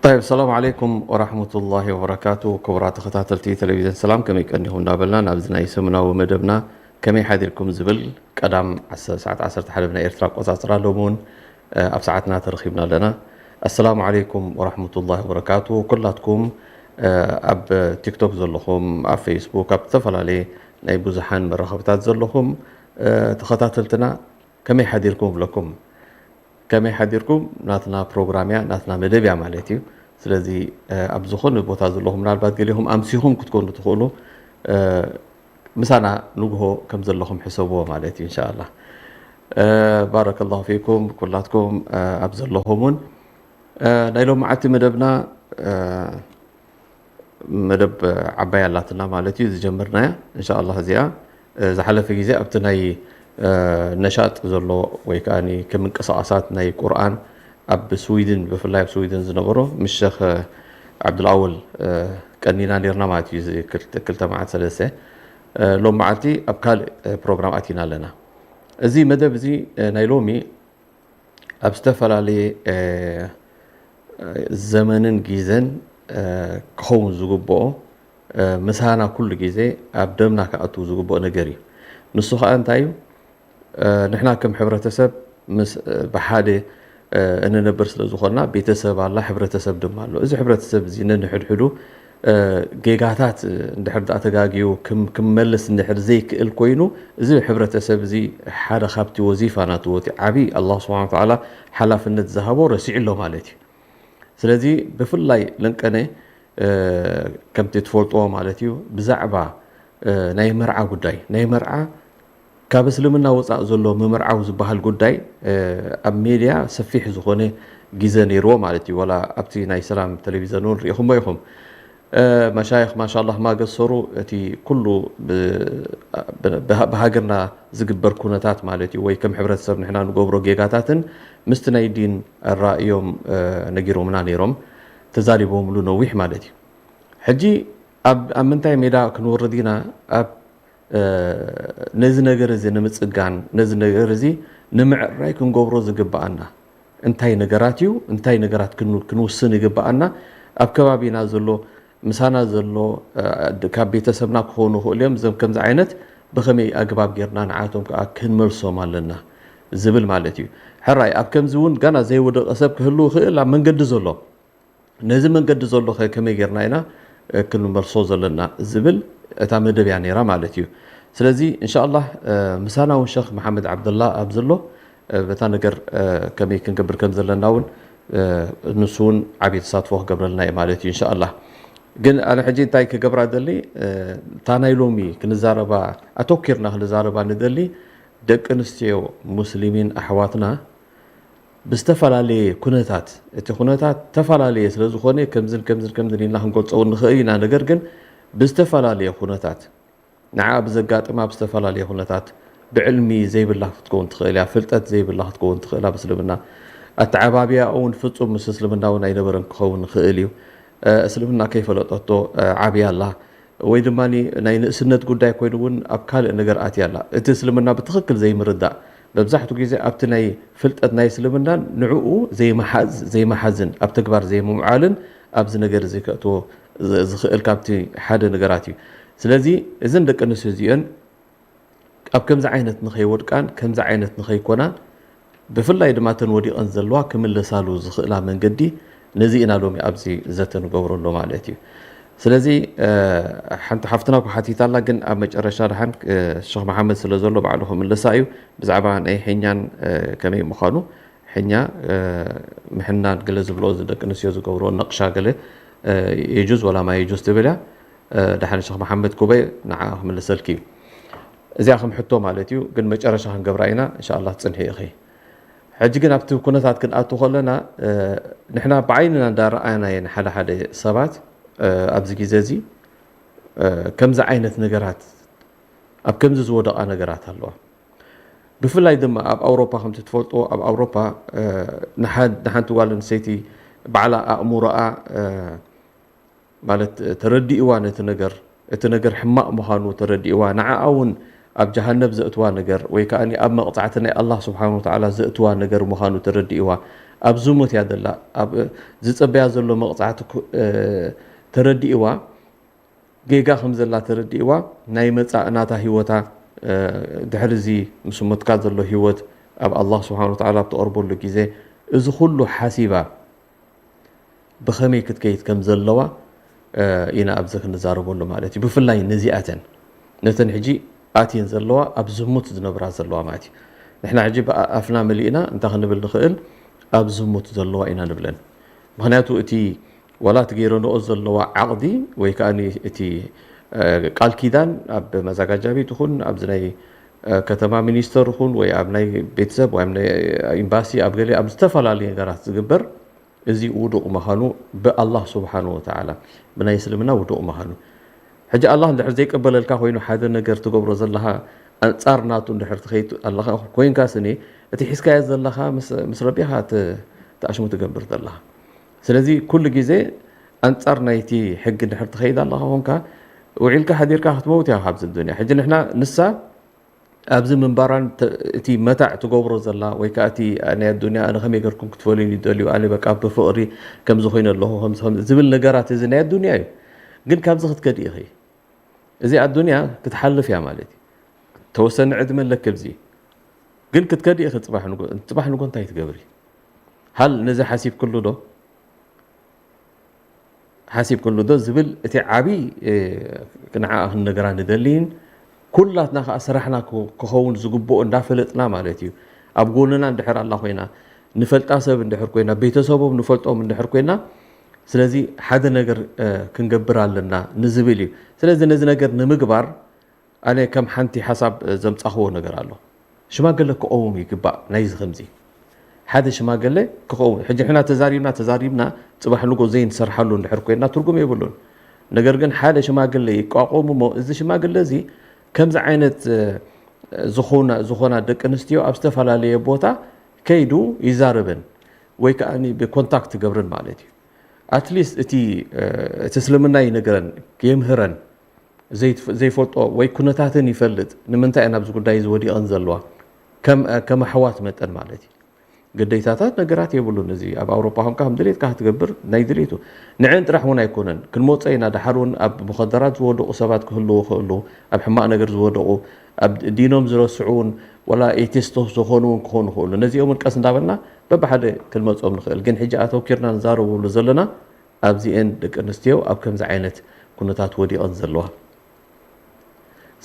طيب، السلام عليكم ورحمة الله وبركاته. ክቡራት ተኸታተልቲ ቴሌቪዝን ሰላም፣ ከመይ ቀኒኹም እንዳበልና፣ ናብዚ ናይ ሰሙናዊ መደብና ከመይ ሓዲርኩም ዝብል ቀዳም ዓሰ-፣ ሰዓት ዓሰርተ ሓደ ብናይ ኤርትራ ኣቆጻጽራ ሎሚ እውን፣ እ፣ ኣብ ሰዓትና ተረኺብና ኣለና። ኣሰላሙ ዓለይኩም ወራህመቱላሂ ወበረካቱ። ኩላትኩም፣ እ፣ ኣብ ቲክቶክ ዘለኹም፣ ኣብ ፌስቡክ፣ ኣብ ዝተፈላለየ ናይ ብዙሓን መራኸብታት ዘለኹም፣ እ፣ ተኸታተልትና ከመይ ሓዲርኩም እብለኩም። ከመይ ሓዲርኩም? ናትና ፕሮግራም እያ፣ ናትና መደብ እያ ማለት እዩ። ስለዚ፣ እ፣ ኣብ ዝኾነ ቦታ ዘለኹም፣ ምናልባት ገሊኹም ኣምሲኹም ክትኮኑ ትኽእሉ፣ እ፣ ምሳና ንግሆ ከም ዘለኹም ሕሰብዎ ማለት እዩ፣ ኢንሻኣላህ። እ፣ ባረከላሁ ፊኩም ኩላትኩም፣ እ፣ ኣብ ዘለኹም እውን። እ፣ ናይ ሎሚ መዓልቲ መደብና፣ እ፣ መደብ ዓባይ ኣላትና ማለት እዩ ዝጀመርናያ። እንሻኣላህ እዚኣ፣ እ፣ ዝሓለፈ ግዜ ኣብቲ ናይ፣ እ፣ ነሻጥ ዘሎ ወይ ከኣ ከም ምንቅስቓሳት ናይ ቁርኣን ኣብ ስዊድን፣ ብፍላይ ኣብ ስዊድን ዝነበሮ ምስ ሸኽ ዓብዱልኣወል፣ እ፣ ቀኒና ኔርና ማለት እዩ። እዚ ክልተ፣ ክልተ መዓልቲ ሰለስተ፣ እ፣ ሎም መዓልቲ ኣብ ካልእ፣ እ፣ ፕሮግራም ኣቲና ኣለና። እዚ መደብ እዚ፣ እ፣ ናይ ሎሚ ኣብ ዝተፈላለየ፣ እ፣ ዘመንን ግዜን፣ እ፣ ክኸውን ዝግብኦ፣ እ፣ ምሳና ኩሉ ግዜ ኣብ ደምና ክኣቱ ዝግብኦ ነገር እዩ። ንሱ ኸኣ እንታይ እዩ? እ፣ ንሕና ከም ሕብረተሰብ ምስ፣ እ፣ ብሓደ፣ እ፣ እንነብር ስለ ዝኾንና ቤተሰብ ኣላ፣ ሕብረተሰብ ድማ ኣሎ። እዚ ሕብረተሰብ እዚ ነንሕድሕዱ፣ እ፣ ጌጋታት፣ እ፣ እንድሕር ደኣ ተጋግዩ ክም-፣ ክመልስ እንድሕር ዘይክእል ኮይኑ፣ እዚ ሕብረተሰብ እዚ ሓደ ካብቲ ወዚፋ ናቱ፣ እቲ ዓቢ ኣላህ ስብሓነ ወተዓላ ሓላፍነት ዝሃቦ ረሲዑ ኣሎ ማለት እዩ። ስለዚ ብፍላይ ለንቀነ፣ እ፣ ከምቲ ትፈልጥዎ ማለት እዩ፣ ብዛዕባ፣ እ፣ ናይ መርዓ ጉዳይ፣ ናይ መርዓ ካብ እስልምና ወጻእ ዘሎ ምምርዓው ዝበሃል ጉዳይ፣ እ፣ ኣብ ሜድያ ሰፊሕ ዝኾነ ግዜ ነይርዎ ማለት እዩ። ዋላ ኣብቲ ናይ ሰላም ቴሌቪዘን እውን ርኢኹሞ ኢኹም። እ፣ መሻይኽ ማሻላህ ማገሰሩ እቲ ኩሉ ብ-፣ ብ-፣ ብሃ-፣ ብሃገርና ዝግበር ኩነታት ማለት እዩ፣ ወይ ከም ሕብረተሰብ ንሕና ንገብሮ ጌጋታትን ምስቲ ናይ ዲን ኣራእዮም፣ እ፣ ነጊሮምና ነይሮም፣ ተዛሪቦምሉ ነዊሕ ማለት እዩ። ሕጂ ኣብ፣ ኣብ ምንታይ ሜዳ ክንወርድ ኢና? ኣብ፣ እ፣ ነዚ ነገር እዚ ንምጽጋን፣ ነዚ ነገር እዚ ንምዕራይ ክንገብሮ ዝግብኣና እንታይ ነገራት እዩ? እንታይ ነገራት ክን-፣ ክንውስን ይግብኣና? ኣብ ከባቢና ዘሎ፣ ምሳና ዘሎ፣ እ፣ ድ-፣ ካብ ቤተሰብና ክኾኑ ይኽእሉ እዮም። እዞም ከምዚ ዓይነት ብኸመይ ኣግባብ ጌርና ንዓቶም ከኣ ክንመልሶም ኣለና ዝብል ማለት እዩ። ሕራይ ኣብ ከምዚ እውን ገና ዘይወደቐ ሰብ ክህሉ ይኽእል፣ ኣብ መንገዲ ዘሎ። ነዚ መንገዲ ዘሎ ከ ከመይ ጌርና ኢና፣ እ፣ ክንመልሶ ዘለና ዝብል እታ መደብ እያ ነይራ ማለት እዩ። ስለዚ እንሻኣላህ፣ እ፣ ምሳና እውን ሸኽ መሓመድ ዓብደላ ኣብ ዘሎ፣ እ፣ በታ ነገር፣ እ፣ ከመይ ክንገብር ከም ዘለና እውን፣ እ፣ ንሱ እውን ዓብዪ ተሳትፎ ክገብረልና እዩ ማለት እዩ እንሻኣላህ። ግን ኣነ ሕጂ እንታይ ክገብራ ደሊ፣ እ፣ እታ ናይ ሎሚ ክንዛረባ፣ ኣተኪርና ክንዛረባ ንደሊ ደቂ ኣንስትዮ ሙስሊሚን ኣሕዋትና ብዝተፈላለየ ኩነታት፣ እቲ ኩነታት ተፈላለየ ስለ ዝኾነ ከምዝን ከምዝን ከምዝን ኢልና ክንገልጾ እውን ንኽእል ኢና። ነገር ግን ብዝተፈላለየ ኩነታት፣ ንዓ ብዘጋጥማ ብዝተፈላለየ ኩነታት፣ ብዕልሚ ዘይብላ ክትከውን ትኽእል እያ፣ ፍልጠት ዘይብላ ክትከውን ትኽእል ኣብ እስልምና። ኣተዓባብያ እውን ፍጹም ምስ እስልምና እውን ኣይነበረን ክኸውን ይኽእል እዩ። እ፣ እስልምና ከይፈለጠቶ፣ እ፣ ዓብያ ኣላ። ወይ ድማ ናይ ንእስነት ጉዳይ ኮይኑ እውን ኣብ ካልእ ነገር ኣትያ ኣላ። እቲ እስልምና ብትኽክል ዘይምርዳእ፣ መብዛሕትኡ ግዜ ኣብቲ ናይ ፍልጠት ናይ እስልምናን ንዕኡ ዘይመሓዝ-፣ ዘይመሓዝን ኣብ ተግባር ዘይምውዓልን ኣብዚ ነገር እዚ ከእትዎ ዝ-፣ ዝኽእል ካብቲ ሓደ ነገራት እዩ። ስለዚ እዘን ደቂ ኣንስትዮ እዚአን ኣብ ከምዚ ዓይነት ንኸይወድቃን ከምዚ ዓይነት ንኸይኮናን፣ ብፍላይ ድማ እተን ወዲቐን ዘለዋ ክምለሳሉ ዝኽእላ መንገዲ፣ ነዚ ኢና ሎሚ ኣብዚ ዘተ ንገብረሉ ማለት እዩ። ስለዚ፣ እ፣ ሓንቲ ሓፍትና እኳ ሓቲታ ኣላ፣ ግን ኣብ መጨረሻ ደሓን፣ እ፣ ሸኽ መሓመድ ስለ ዘሎ ባዕሉ ክምልሳ እዩ። ብዛዕባ ናይ ሕኛን፣ እ፣ ከመይ ምዃኑ፣ ሕኛ፣ እ፣ ምሕናን ገለ ዝብሎ፣ እዚ ደቂ ኣንስትዮ ዝገብሮ ነቕሻ ገለ፣ እ፣ የጁዝ ወላ ማ የጁዝ ትብል እያ። እ፣ ደሓን ሸኽ መሓመድ ኩበይ ንዓ ክምልሰልኪ እዩ። እዚኣ ከም ሕቶ ማለት እዩ፣ ግን መጨረሻ ክንገብራ ኢና፣ እንሻኣላህ ትጽንሒ ኢኺ። ሕጂ ግን ኣብቲ ኩነታት ክንኣቱ ከለና፣ እ፣ ንሕና ብዓይንና እንዳረኣናየን ሓደ ሓደ ሰባት፣ እ፣ ኣብዚ ግዜ እዚ፣ እ፣ ከምዚ ዓይነት ነገራት፣ ኣብ ከምዚ ዝወደቓ ነገራት ኣለዋ። ብፍላይ ድማ ኣብ ኣውሮፓ፣ ከምቲ ትፈልጥዎ፣ ኣብ ኣውሮፓ፣ እ፣ ንሓ-፣ ንሓንቲ ጓል ኣንስተይቲ ባዕላ ኣእምሮኣ፣ እ፣ ማለት ተረዲእዋ ነቲ ነገር፣ እቲ ነገር ሕማቕ ምዃኑ ተረዲእዋ፣ ንዓኣ እውን ኣብ ጀሃነብ ዘእትዋ ነገር ወይ ከኣ ኣብ መቕጻዕቲ ናይ ኣላህ ስብሓን ወተዓላ ዘእትዋ ነገር ምዃኑ ተረዲእዋ፣ ኣብ ዝሙት እያ ዘላ፣ ኣብ ዝጸበያ ዘሎ መቕጻዕቲ ተረዲእዋ፣ ጌጋ ከም ዘላ ተረዲእዋ፣ ናይ መጻእ ናታ ህይወታ፣ ድሕሪ እዚ ምስ ሞትካ ዘሎ ህይወት ኣብ ኣላህ ስብሓን ወተዓላ ኣብ ትቐርበሉ ግዜ፣ እዚ ኩሉ ሓሲባ ብኸመይ ክትከይድ ከም ዘለዋ ኢና ኣብዚ ክንዛረበሉ ማለት እዩ። ብፍላይ ነዚኣተን፣ ነተን ሕጂ ኣትየን ዘለዋ ኣብ ዝሙት ዝነብራ ዘለዋ ማለት እዩ። ንሕና ሕጂ ብኣፍና መሊእና እንታይ ክንብል ንኽእል? ኣብ ዝሙት ዘለዋ ኢና ንብለን። ምኽንያቱ እቲ ዋላ እቲ ገይረንኦ ዘለዋ ዓቕዲ ወይ ከዓ እቲ ቃል ኪዳን ኣብ መዘጋጃ ቤት ይኹን ኣብዚ ናይ ከተማ ሚኒስተር ይኹን ወይ ኣብ ናይ ቤተሰብ ወይ ኣብ ናይ ኤምባሲ ኣብ ገለ ኣብ ዝተፈላለዩ ነገራት ዝግበር እዚ ውዱቕ ምዃኑ ብኣላህ ስብሓን ወተዓላ ብናይ እስልምና ውዱቕ ምዃኑ። ሕጂ ኣላህ እንድሕር ዘይቀበለልካ ኮይኑ ሓደ ነገር ትገብሮ ዘለኻ ኣንጻር ናቱ እንድሕር ትኸይድ ኣለኻ ኮይንካ ስኒ እቲ ሒዝካዮ ዘለኻ ምስ ረቢኻ ተኣሽሙ ትገብር ዘለኻ። ስለዚ ኩሉ ግዜ ኣንጻር ናይቲ ሕጊ እንድሕር ትኸይድ ኣለኻ ኮንካ ውዒልካ ሓዲርካ ክትመውት እያ ካብዚ ዱንያ። ሕጂ ንሕና ንሳ ኣብዚ ምንባራን እቲ መታዕ ትገብሮ ዘላ ወይ ከዓ እቲ ናይ ኣዱንያ ኣነ ከመይ ገርኩም ክትፈልዩኒ ትደልዩ ኣነ በቃ ብፍቕሪ ከምዚ ኮይነ ኣለኹ ዝብል ነገራት እዚ ናይ ኣዱንያ እዩ። ግን ካብዚ ክትከዲ ኢኺ። እዚ ኣዱንያ ክትሓልፍ እያ ማለት እዩ። ተወሰነ ዕድመ ኣለኪ ኣብዚ ግን ክትከዲ ኢኺ። ፅባሕ ንጎ እንታይ ትገብሪ? ሃል ነዚ ሓሲብክሉ ዶ? ሓሲብክሉ ዶ ዝብል እቲ ዓብዪ ንዓ ክንነግራ ንደልይን ኩላትና ከዓ ስራሕና ክኸውን ዝግብኦ እንዳፈለጥና ማለት እዩ። ኣብ ጎንና እንድሕር ኣላ ኮይና ንፈልጣ ሰብ እንድሕር ኮይና ቤተሰቦም ንፈልጦም እንድሕር ኮይና ስለዚ ሓደ ነገር ክንገብር ኣለና ንዝብል እዩ። ስለዚ ነዚ ነገር ንምግባር ኣነ ከም ሓንቲ ሓሳብ ዘምጻኽዎ ነገር ኣሎ። ሽማገለ ክቐውም ይግባእ። ናይዚ ከምዚ ሓደ ሽማገለ ክቐውም። ሕጂ ንሕና ተዛሪብና ተዛሪብና ጽባሕ ንጎ ዘይንሰርሓሉ እንድሕር ኮይና ትርጉም የብሉን። ነገር ግን ሓደ ሽማግለ ይቋቋሙ እሞ እዚ ሽማግለ እዚ ከምዚ ዓይነት ዝኾና ደቂ ኣንስትዮ ኣብ ዝተፈላለየ ቦታ ከይዱ ይዛረበን ወይ ከዓ ብኮንታክት ትገብረን ማለት እዩ። ኣትሊስት እቲ እቲ እስልምና ይነግረን የምህረን ዘይፈልጦ ወይ ኩነታተን ይፈልጥ ንምንታይ እየን ኣብዚ ጉዳይ እዚ ወዲቐን ዘለዋ ከም ኣሕዋት መጠን ማለት እዩ። ግዴታታት ነገራት የብሉን። እዚ ኣብ ኣውሮፓ ኮንካ ከም ድሌትካ ክትገብር ናይ ድሌቱ ንዐን ጥራሕ እውን ኣይኮነን። ክንመፀ ኢና ድሓር እውን ኣብ ሙኸደራት ዝወደቑ ሰባት ክህልዉ ይኽእሉ፣ ኣብ ሕማቕ ነገር ዝወደቑ፣ ኣብ ዲኖም ዝረስዑ እውን ዋላ ኤቲስቶስ ዝኾኑ እውን ክኾኑ ይኽእሉ። ነዚኦም እውን ቀስ እንዳበልና በብሓደ ክንመፆም ንኽእል። ግን ሕጂ ኣተውኪርና ንዛረበሉ ዘለና ኣብዚኤን ደቂ ኣንስትዮ ኣብ ከምዚ ዓይነት ኩነታት ወዲቐን ዘለዋ።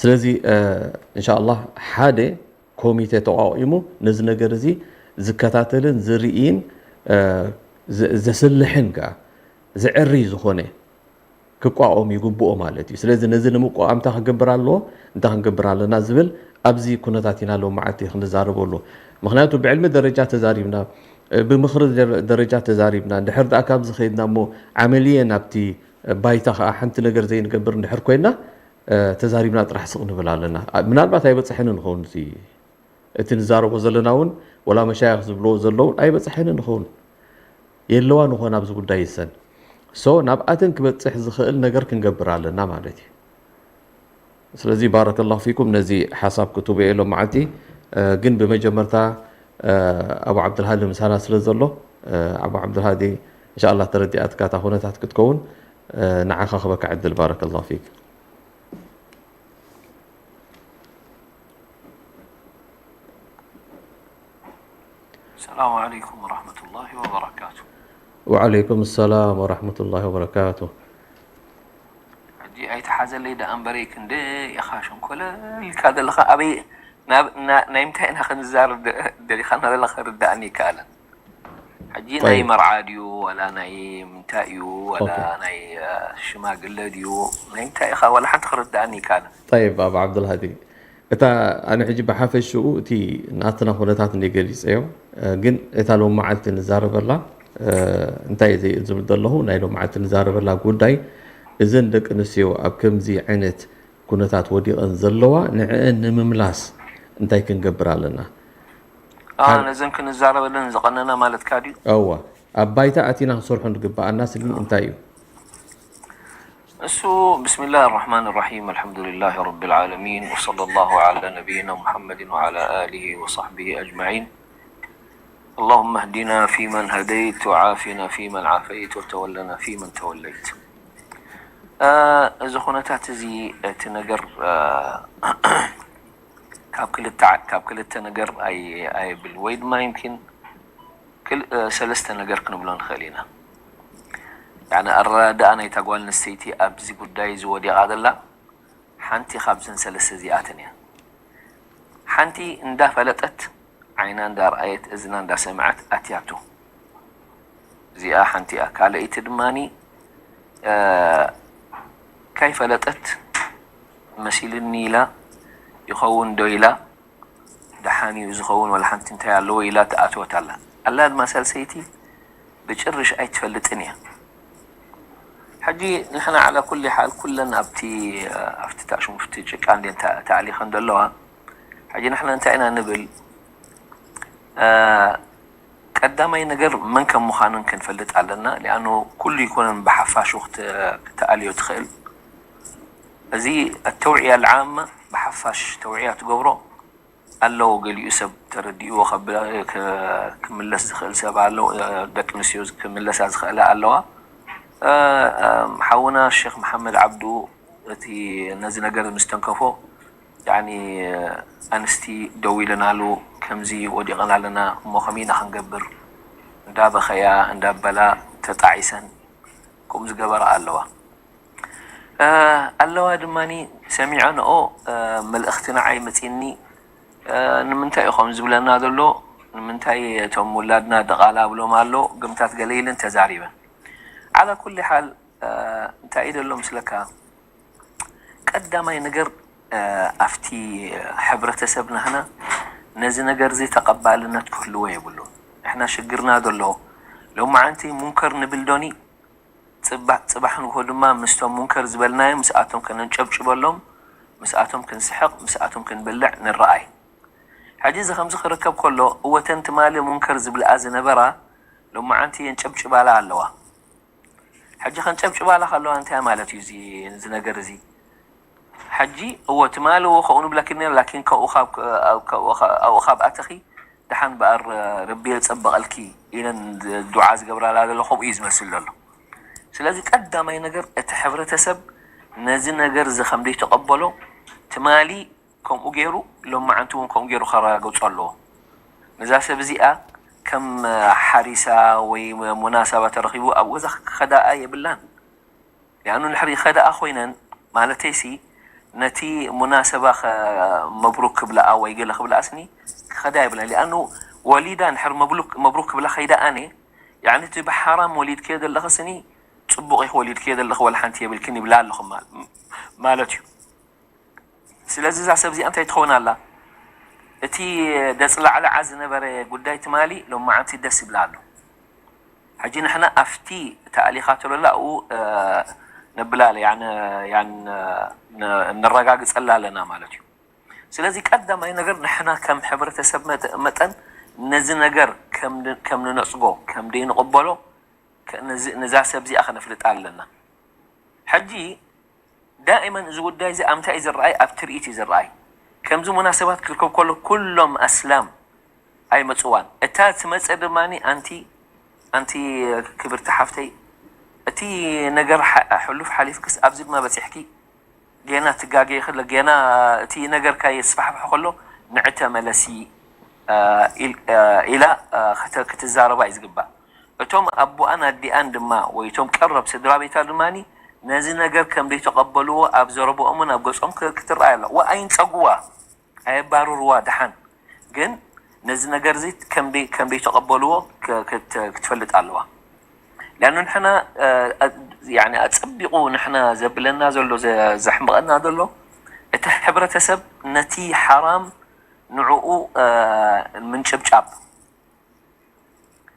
ስለዚ እንሻ ኣላህ ሓደ ኮሚቴ ተቋቒሙ ነዚ ነገር እዚ ዝከታተልን ዝርእይን ዘስልሕን ከኣ ዝዕሪ ዝኾነ ክቋቖም ይግብኦ ማለት እዩ። ስለዚ ነዚ ንምቋም እንታይ ክገብር ኣለዎ እንታይ ክንገብር ኣለና ዝብል ኣብዚ ኩነታት ኢና ሎም መዓልቲ ክንዛረበሉ። ምክንያቱ ብዕልሚ ደረጃ ተዛሪብና ብምኽሪ ደረጃ ተዛሪብና እንድሕር ደኣ ካብ ዝኸይድና እሞ ዓመልየ ናብቲ ባይታ ከዓ ሓንቲ ነገር ዘይንገብር እንድሕር ኮይና ተዛሪብና ጥራሕ ስቕ ንብል ኣለና። ምናልባት ኣይበፅሐን ንኸውን እቲ ንዛረቦ ዘለና እውን ወላ መሻይኽ ዝብልዎ ዘለውን ኣይበፅሐን ንኸውን የለዋ ንኾን ኣብዚ ጉዳይ ይሰን ሶ ናብኣተን ክበፅሕ ዝኽእል ነገር ክንገብር ኣለና ማለት እዩ። ስለዚ ባረከላሁ ፊኩም ነዚ ሓሳብ ክትቡ የሎም መዓልቲ ግን ብመጀመርታ ኣቡ ዓብድልሃሊ ምሳና ስለ ዘሎ ኣቡ ዓብድልሃዲ እንሻላ ተረዲኣትካ እታ ኩነታት ክትከውን ንዓኻ ክበካ ዕድል ባረከላሁ ፊክ። السلام عليكم ورحمة الله وبركاته. وعليكم السلام ورحمة الله وبركاته. ሕጂ ኣይተሓዘለይ ደኣ እምበረይ ክንደይ ኢኻ ሸንኮለል ኢልካ ዘለኻ ኣበይ ናይ ምንታይ ኢና ክንዛረብ ደሊኻና ዘለኻ ርዳእኒ ይከኣለን። ሕጂ ናይ መርዓ ድዩ ዋላ ናይ ምንታይ እዩ ዋላ ናይ ሽማግለ ድዩ ናይ ምንታይ ኢኻ ዋላ ሓንቲ ክርዳእኒ ይከኣለን። ጠይብ ኣቡ ዓብዱልሃዲ እታ ኣነ ሕጂ ብሓፈሽኡ እቲ ናትና ኩነታት እንደ ገሊፀዮ ግን እታ ሎም መዓልቲ ንዛረበላ እንታይ ዝብል ዘለኹ ናይ ሎም መዓልቲ ንዛረበላ ጉዳይ እዘን ደቂ ኣንስትዮ ኣብ ከምዚ ዓይነት ኩነታት ወዲቐን ዘለዋ ንዕአን ንምምላስ እንታይ ክንገብር ኣለና? ነዘን ክንዛረበለን ዝቐነና ማለትካ ድዩ? እዋ ኣብ ባይታ ኣቲና ክንሰርሖ ዝግበኣና ስኒ እንታይ እዩ? እሱ ብስሚላህ ራሕማን ራሒም፣ አልሐምዱሊላህ ረቢል ዓለሚን፣ ወሰለላሁ ዓላ ነቢይና ሙሐመድን ወዓላ አሊሂ ወሰሕቢሂ አጅመዒን። اللهم اهدنا فيمن هديت وعافنا فيمن عافيت وتولنا فيمن توليت. እዚ ኩነታት እዚ እቲ ነገር ካብ ክልተ ነገር ኣየብል ወይ ድማ ይምኪን ሰለስተ ነገር ክንብሎ ንኽእል ኢና። ኣረዳድኣ ናይታ ጓል ኣንስተይቲ ኣብዚ ጉዳይ እዚ ወዲቓ ዘላ ሓንቲ ካብዘን ሰለስተ እዚኣተን እያ። ሓንቲ እንዳፈለጠት ዓይና እንዳረኣየት እዝና እንዳሰምዐት ኣትያቶ። እዚኣ ሓንቲ እያ። ካልኣይቲ ድማ ካይፈለጠት መሲልኒ ኢላ ይኸውን ዶ ኢላ ደሓን እዩ ዝኸውን ወላ ሓንቲ እንታይ ኣለዎ ኢላ ትኣትወት ኣላ። ኣላ ድማ ሳልሰይቲ ብጭርሽ ኣይትፈልጥን እያ። ሕጂ ንሕና ዓላ ኩሊ ሓል ኩለን ኣብቲ ኣብቲ ታሽሙፍቲ ጭቃ እንዴን ተኣሊኸን ዘለዋ። ሕጂ ንሕና እንታይ ኢና ንብል? ቀዳማይ ነገር መን ከም ምዃንን ክንፈልጥ ኣለና። ሊኣኑ ኩሉ ይኮነን ብሓፋሹ ክተ- ክተኣልዮ ትኽእል። እዚ ኣተውዕያ ልዓማ ብሓፋሽ ተውዕያ ትገብሮ ኣለዎ። ገሊኡ ሰብ ተረዲእዎ ከብ- ክ- ክምለስ ዝኽእል ሰብ ኣሎ። ደቂ ኣንስትዮ ክምለሳ ዝኽእላ ኣለዋ። ሓውና ሼክ መሓመድ ዓብዱ እቲ ነዚ ነገር ምስ ተንከፎ ያኒ ኣንስቲ ደው ኢለናሉ ከምዚ ወዲቐን ኣለና እሞ ከመይ ኢና ክንገብር እንዳበኸያ እንዳበላ ተጣዒሰን ከምኡ ዝገበራ ኣለዋ ኣለዋ ድማ ሰሚዐንኦ መልእኽቲ ንዓይ መፂኒ ንምንታይ እዩ ከም ዝብለና ዘሎ ንምንታይ እቶም ውላድና ደቓላ ብሎም ኣሎ ግምታት ገለ ኢለን ተዛሪበን ዓላ ኩሊ ሓል እንታይ እዩ ዘሎ ምስለካ ቀዳማይ ነገር ኣብቲ ሕብረተሰብ ናህና ነዚ ነገር እዚ ተቐባልነት ክህልዎ የብሉ ንሕና ሽግርና ዘሎ ሎማዓንቲ ሙንከር ንብል ዶኒ ፅባሕ ንግሆ ድማ ምስቶም ሙንከር ዝበልናዮ ምስኣቶም ከነንጨብጭበሎም ምስኣቶም ክንስሕቕ ምስኣቶም ክንበልዕ ንረኣይ ሕጂ እዚ ከምዚ ክርከብ ከሎ እወተን ትማሊ ሙንከር ዝብልኣ ዝነበራ ሎማዓንቲ የንጨብጭባላ ኣለዋ ሕጂ ከንጨብጭባላ ከለዋ እንታይ ማለት እዩ እዚ ነገር እዚ ሕጂ እወ ትማሊ እወ ከኡ ንብለኪ ነረ ላኪን ኣብኡ ካብ ኣተኺ ደሓን በኣር ረቢ የፀበቐልኪ ኢለን ዱዓ ዝገብራላ ዘሎ ከምኡ እዩ ዝመስል ዘሎ ስለዚ ቀዳማይ ነገር እቲ ሕብረተሰብ ነዚ ነገር እዚ ከም ዘይተቐበሎ ትማሊ ከምኡ ገይሩ ሎማዓንቲ እውን ከምኡ ገይሩ ከረጋግፆ ኣለዎ ነዛ ሰብ እዚኣ ከም ሓሪሳ ወይ ሙናሰባ ተረኺቡ ኣብ ገዛ ክኸዳኣ የብላን ሊኣኑ ንድሕሪ ይኸዳኣ ኮይነን ማለተይሲ ነቲ ሙናሰባ መብሩክ ክብላኣ ወይ ገለ ክብላኣስኒ ክኸዳ የብላን ሊኣኑ ወሊዳ ንድሕሪ መብሩክ ክብላ ከይዳ ኣነ ያኒ እቲ ብሓራም ወሊድክዮ ዘለኽስኒ ፅቡቕ ኢኺ ወሊድክዮ ዘለኺ ወላ ሓንቲ የብልክን ይብላ ኣለኹ ማለት እዩ ስለዚ እዛ ሰብ እዚኣ እንታይ ትኸውን ኣላ እቲ ደፅላዕላዓ ዝነበረ ጉዳይ ትማሊ ሎማዓንቲ ደስ ይብላ ኣሎ ሕጂ ንሕና ኣብቲ ተኣሊኻቶ ለላ ኣብኡ ነብላ ነረጋግፀላ ኣለና ማለት እዩ ስለዚ ቀዳማይ ነገር ንሕና ከም ሕብረተሰብ መጠን ነዚ ነገር ከም ንነፅጎ ከም ደይንቕበሎ ነዛ ሰብ እዚኣ ከነፍልጣ ኣለና ሕጂ ዳእመን እዚ ጉዳይ እዚ ኣብ ምንታይ እዩ ዝረኣይ ኣብ ትርኢት እዩ ዝረኣይ ከምዚ ሙናሰባት ክርከብ ከሎ ኩሎም ኣስላም ኣይመፅዋን እታ ትመፀ ድማ ኣንቲ ኣንቲ ክብርቲ ሓፍተይ እቲ ነገር ሕሉፍ ሓሊፍክስ ኣብዚ ድማ በፂሕኪ ጌና ትጋገይ ከሎ ጌና እቲ ነገርካ የስፋሕፍሕ ከሎ ንዕተ መለሲ ኢላ ክትዛረባ እዩ ዝግባእ እቶም ኣቦኣን ኣዲኣን ድማ ወይ እቶም ቀረብ ስድራ ቤታ ድማ ነዚ ነገር ከም ዘይተቐበልዎ ኣብ ዘረብኦምን ኣብ ገጾም ክትረኣይ ኣላ ዋ ኣይንጸግዋ ኣየባርርዋ ደሓን ግን ነዚ ነገር እዚ ከም ዘይተቐበልዎ ክትፈልጥ ኣለዋ ሊኣኑ ንሕና ኣጸቢቑ ንሕና ዘብለና ዘሎ ዘሕምቐና ዘሎ እቲ ሕብረተሰብ ነቲ ሓራም ንዕኡ ምንጭብጫብ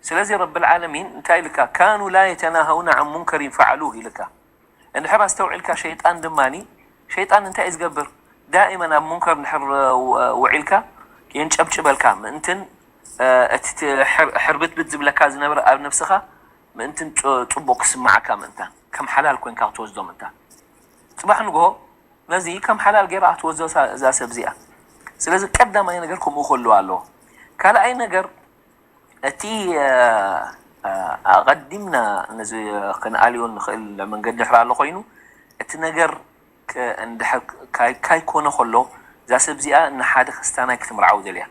ስለዚ ረብል ዓለሚን እንታይ ኢልካ ካኑ ላ የተናሃውና ዓን ሙንከሪን ፈዓሉህ ኢልካ እንድሕር ኣስተውዒልካ ሸይጣን ድማ ሸይጣን እንታይ እዩ ዝገብር ዳእመን ኣብ ሙንከር እንድሕር ውዒልካ የንጨብጭበልካ ምእንትን እቲ ሕርብትብት ዝብለካ ዝነበረ ኣብ ነብስኻ ምእንትን ፅቡቅ ክስማዓካ ምእንታን ከም ሓላል ኮይንካ ክትወስዶ ምእንታን ጽባሕ ንግሆ ነዚ ከም ሓላል ገይራ ክትወስዶ እዛ ሰብ እዚኣ። ስለዚ ቀዳማይ ነገር ከምኡ ክህልዋ ኣለዎ። ካልኣይ ነገር እቲ ኣቐዲምና ነዚ ክንኣልዮ ንኽእል መንገዲ ድሕር ኣሎ ኮይኑ እቲ ነገር እንድሕር ካይኮነ ከሎ እዛ ሰብ እዚኣ ንሓደ ክስታናይ ክትምርዓው ደልያ።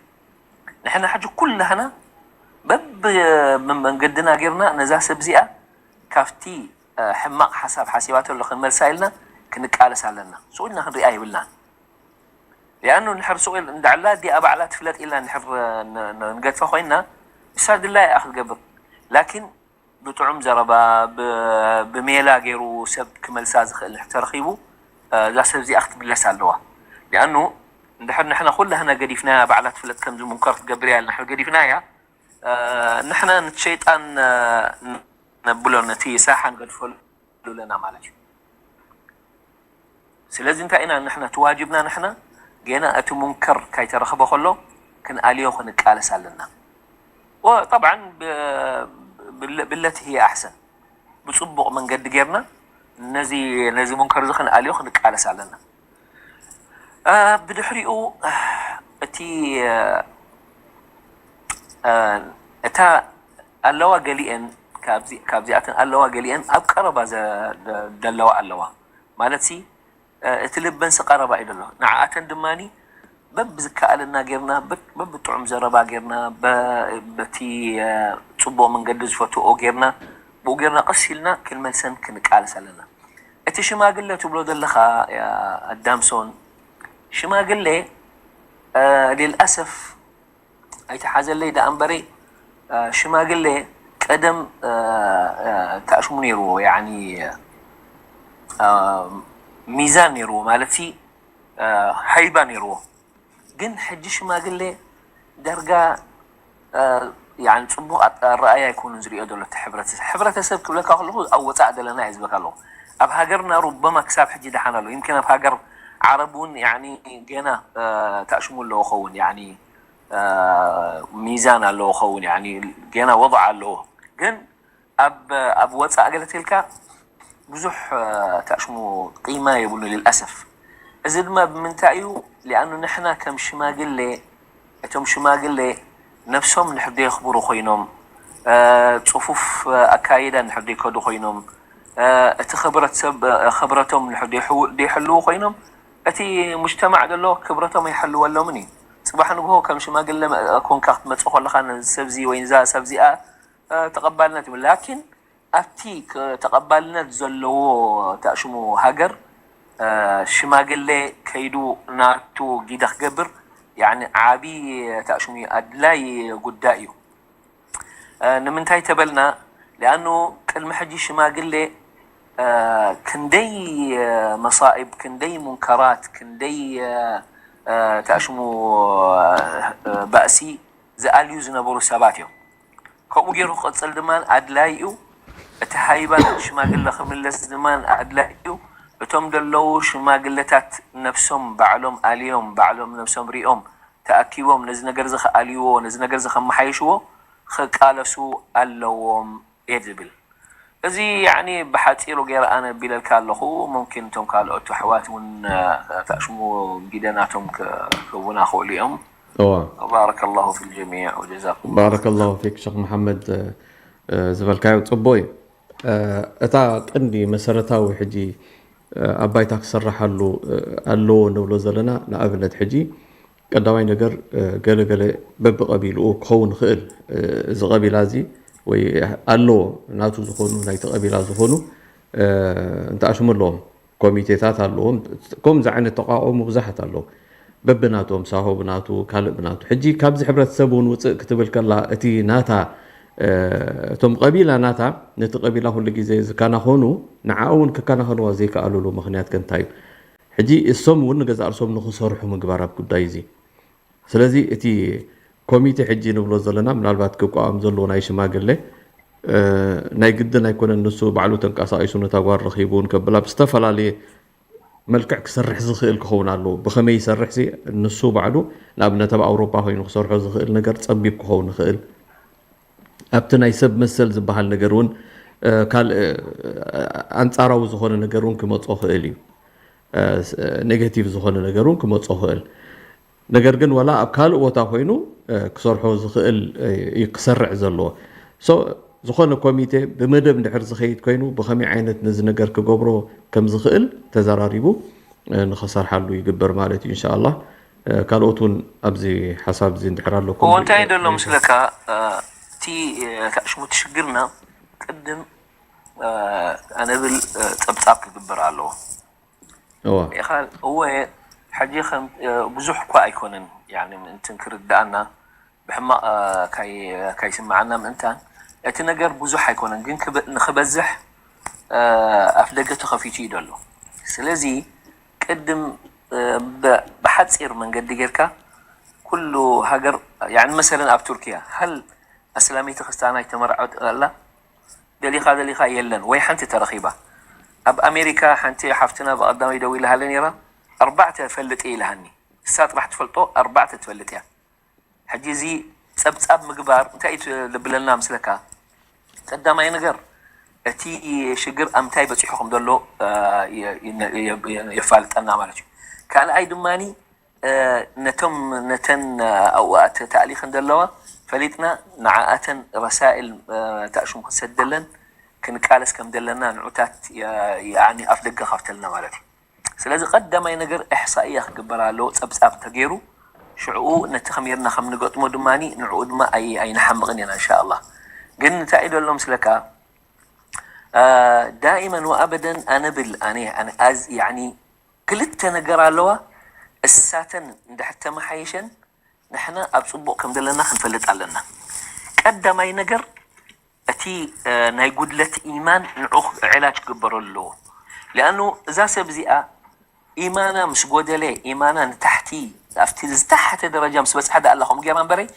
ንሕና ሕጂ ኩላህና በብመንገድና ጌርና ነዛ ሰብ እዚኣ ካብቲ ሕማቕ ሓሳብ ሓሲባቶ ኣሎ ክንመልሳ ኢልና ክንቃለስ ኣለና። ስቕ ኢልና ክንሪኣ ይብልናን። ሊኣኑ ንድሕር ስቕ ኢል እንዳዕላ እዲኣ ባዕላ ትፍለጥ ኢልና ንድሕር ንገድፋ ኮይንና ንሳ ድላያ እያ ክትገብር። ላኪን ብጥዑም ዘረባ ብሜላ ገይሩ ሰብ ክመልሳ ዝኽእል ተረኺቡ እዛ ሰብ እዚኣ ክትምለስ ኣለዋ። ሊኣኑ እንድሕር ንሕና ኩላህና ገዲፍናያ ባዕላ ትፍለጥ ከምዚ ሙንከር ክትገብር እያ ኢልና ገዲፍናያ ንሕና ነቲ ሸይጣን ነብሎ ነቲ ሳሓ ንገድፈሉ ኣለና ማለት እዩ። ስለዚ እንታይ ኢና ንሕና እቲ ዋጅብና ንሕና ጌና እቲ ሙንከር ካይተረኽበ ከሎ ክንኣልዮ ክንቃለስ ኣለና። ጠብዓን ብለቲ ህየ ኣሕሰን ብፅቡቕ መንገዲ ጌርና ነዚ ነዚ ሙንከር እዚ ክንኣልዮ ክንቃለስ ኣለና። ብድሕሪኡ እቲ እታ ኣለዋ ገሊአን ካብዚኣተን ኣለዋ ገሊአን ኣብ ቀረባ ዘለዋ ኣለዋ ማለት እቲ ልበንሲ ቀረባ እዩ ዘሎ። ንዓኣተን ድማ በብዝከኣለና ጌርና በብጥዑም ዘረባ ጌርና በቲ ፅቡቕ መንገዲ ዝፈትኦ ጌርና ብኡ ጌርና ቀስ ኢልና ክንመልሰን ክንቃለስ ኣለና። እቲ ሽማግለ ትብሎ ዘለኻ ኣዳምሶን ሽማግለ ሊልኣሰፍ ኣይተሓዘለይ ደኣ እምበረይ ሽማግለ ቀደም ተኣሽሙ ነይርዎ ያኒ ሚዛን ነይርዎ ማለት ሃይባ ነይርዎ። ግን ሕጂ ሽማግለ ዳርጋ ያኒ ፅቡቕ ኣረኣያ ኣይኮኑን ዝሪኦ ዘሎ እቲ ሕብረተሰብ። ሕብረተሰብ ክብለካ ከለኹ ኣብ ወፃእ ዘለና እየ ዝበካ ኣለኹ። ኣብ ሃገርና ሩበማ ክሳብ ሕጂ ደሓን ኣሎ። ይምክን ኣብ ሃገር ዓረብ እውን ያኒ ገና ተኣሽሙ ኣለዎ ኸውን ያኒ ሚዛን ኣለዎ ኸውን ያኒ ገና ወضع ኣለዎ። ግን ኣብ ኣብ ወፃእ ገለ ተልካ ብዙሕ ተኣሽሙ ቂማ የብሉ ልልኣሰፍ። እዚ ድማ ብምንታይ እዩ? ሊኣኑ ንሕና ከም ሽማግሌ እቶም ሽማግሌ ነብሶም ንሕዶ የኽብሩ ኮይኖም ፅፉፍ ኣካይዳ ንሕዶ ይከዱ ኮይኖም እቲ ክብረት ሰብ ክብረቶም ንሕዶ ይሕልዉ ኮይኖም እቲ ሙጅተማዕ ዘሎ ክብረቶም ኣይሐልወሎምን እዩ። ፅባሕ ንግሆ ከም ሽማግለ ኮንካ ክትመፅእ ከለኻ ነዚ ሰብዚ ወይ ነዛ ሰብዚኣ ተቐባልነት ይብሉ። ላኪን ኣብቲ ተቐባልነት ዘለዎ ተኣሽሙ ሃገር ሽማግሌ ከይዱ ናቱ ጊደ ክገብር ያኒ ዓብዪ ተኣሽሙ ኣድላይ ጉዳይ እዩ። ንምንታይ ተበልና? ሊኣኑ ቅድሚ ሕጂ ሽማግሌ ክንደይ መሳኢብ፣ ክንደይ ሙንከራት፣ ክንደይ ተኣሽሙ ባእሲ ዝኣልዩ ዝነበሩ ሰባት እዮም። ከምኡ ገይሩ ክቕፅል ድማ ኣድላይ እዩ። እቲ ሃይባ ሽማግለ ክምለስ ድማ ኣድላይ እዩ። እቶም ዘለዉ ሽማግለታት ነብሶም ባዕሎም ኣልዮም ባዕሎም ነብሶም ሪኦም ተኣኪቦም ነዚ ነገር እዚ ክኣልይዎ ነዚ ነገር እዚ ከመሓየሽዎ ክቃለሱ ኣለዎም እየ ዝብል። እዚ ያኒ ብሓፂሩ ገይረ ኣነ ቢለልካ ኣለኹ። ሙምኪን እቶም ካልኦት ኣሕዋት እውን ተኣሽሙ ጊደ ናቶም ክህቡና ክእሉ እዮም። እዋ ባረከ ላሁ ፊ ልጀሚዕ ወጀዛኩም። ባረከ ላሁ ፊክ ሸክ መሓመድ። ዝበልካዮ ፅቡቅ እዩ። እታ ቀንዲ መሰረታዊ ሕጂ ኣብ ባይታ ክሰረሓሉ ኣለዎ ንብሎ ዘለና ንኣብነት ሕጂ ቀዳማይ ነገር ገለ ገለ በብቀቢልኡ ክኸውን ይኽእል። እዚ ቀቢላ እዚ ወይ ኣለዎ ናቱ ዝኾኑ ናይቲ ቀቢላ ዝኾኑ እንተኣሽሙ ኣለዎም ኮሚቴታት ኣለዎም። ከምዚ ዓይነት ተቃውሞ ብዙሓት ኣለዉ። በብናቶም ሳሆ ብናቱ ካልእ ብናቱ። ሕጂ ካብዚ ሕብረተሰብ እውን ውፅእ ክትብል ከላ እቲ ናታ እቶም ቀቢላ ናታ ነቲ ቀቢላ ኩሉ ግዜ ዝከናኸኑ ንዓ እውን ክከናኸንዋ ዘይከኣሉሉ ምክንያት ከ እንታይ እዩ? ሕጂ እሶም እውን ንገዛእ ርእሶም ንኽሰርሑ ምግባር ኣብ ጉዳይ እዚ። ስለዚ እቲ ኮሚቴ ሕጂ ንብሎ ዘለና ምናልባት ክቋም ዘለዎ ናይ ሽማግሌ ናይ ግድን ኣይኮነን ንሱ ባዕሉ ተንቀሳቒሱ ነታ ጓል ረኺቡ እውን ከብላ ብዝተፈላለየ መልክዕ ክሰርሕ ዝኽእል ክኸውን ኣለዎ። ብኸመይ ይሰርሕ ሲ ንሱ ባዕሉ ንኣብነት ኣብ ኣውሮፓ ኮይኑ ክሰርሖ ዝኽእል ነገር ጸቢብ ክኸውን ይኽእል። ኣብቲ ናይ ሰብ መሰል ዝበሃል ነገር እውን ካልእ ኣንጻራዊ ዝኾነ ነገር እውን ክመጾ ክእል እዩ። ኔጋቲቭ ዝኾነ ነገር እውን ክመፅኦ ክእል። ነገር ግን ዋላ ኣብ ካልእ ቦታ ኮይኑ ክሰርሖ ዝኽእል እዩ ክሰርዕ ዘለዎ። ዝኾነ ኮሚቴ ብመደብ እንድሕር ዝኸይድ ኮይኑ ብኸመይ ዓይነት ነዚ ነገር ክገብሮ ከም ዝኽእል ተዘራሪቡ ንኸሰርሓሉ ይግበር ማለት እዩ። እንሻላ ካልኦት እውን ኣብዚ ሓሳብ እዚ እንድሕር ኣለኩም። እንታይ ደሎ ምስለካ እቲ ታሽሙ ትሽግርና ቅድም ኣነብል ፀብፃብ ክግበር ኣለዎ። እወ ኢኻል እወ ሕጂ ከም ብዙሕ እኳ ኣይኮነን ምእንትን ክርዳእና ብሕማቕ ካይስምዓና ምእንታን እቲ ነገር ብዙሕ ኣይኮነን ግን ንክበዝሕ ኣፍ ደገ ተኸፊቱ እዩ ደሎ። ስለዚ ቅድም ብሓፂር መንገዲ ጌርካ ኩሉ ሃገር መሰለን ኣብ ቱርኪያ ሃል ኣስላመይቲ ክርስትያናይ ተመርዓወት ኣላ ደሊኻ ደሊኻ የለን ወይ ሓንቲ ተረኺባ። ኣብ ኣሜሪካ ሓንቲ ሓፍትና ብቐዳማይ ደዊላሃለ ነይራ። ኣርባዕተ ፈልጥ እየ ኢላሃኒ። እሳ ጥራሕ ትፈልጦ ኣርባዕተ ትፈልጥ እያ። ሕጂ እዚ ጸብጻብ ምግባር እንታይ እዩ ትብለና ምስለካ? ቀዳማይ ነገር እቲ ሽግር ኣብ ምንታይ በጺሑ ከም ዘሎ የፋልጠና ማለት እዩ። ካልኣይ ድማኒ ነቶም ነተን ኣብኡ ተኣሊኸን ዘለዋ ፈሊጥና ንዓኣተን ረሳኢል ታእሹም ክንሰደለን ክንቃለስ ከም ዘለና ንዑታት ኣፍ ደገ ከፍተልና ማለት እዩ። ስለዚ ቀዳማይ ነገር እሕሳእያ ክግበር ኣለዎ። ፀብፃብ ተገይሩ ሽዕኡ ነቲ ከመይርና ከም ንገጥሞ ድማ ንዕኡ ድማ ኣይንሓምቕን ኢና እንሻ ኣላህ። ግን እንታይ እዩ ዘሎ ምስለካ ዳኢመን ወኣበደን ኣነ ብል ኣነ ክልተ ነገር ኣለዋ። እሳተን እንድሕር ተመሓየሸን ንሕና ኣብ ፅቡቕ ከም ዘለና ክንፈልጥ ኣለና። ቀዳማይ ነገር እቲ ናይ ጉድለት ኢማን ንዑ ዕላጅ ክግበረሉ ኣለዎ። ሊኣኑ እዛ ሰብ እዚኣ ኢማና ምስ ጎደለ ኢማና ንታሕቲ ኣብቲ ዝተሓተ ደረጃ ምስ በፅሐ ዳ ኣላ ከምኡ ጌራ እምበረይ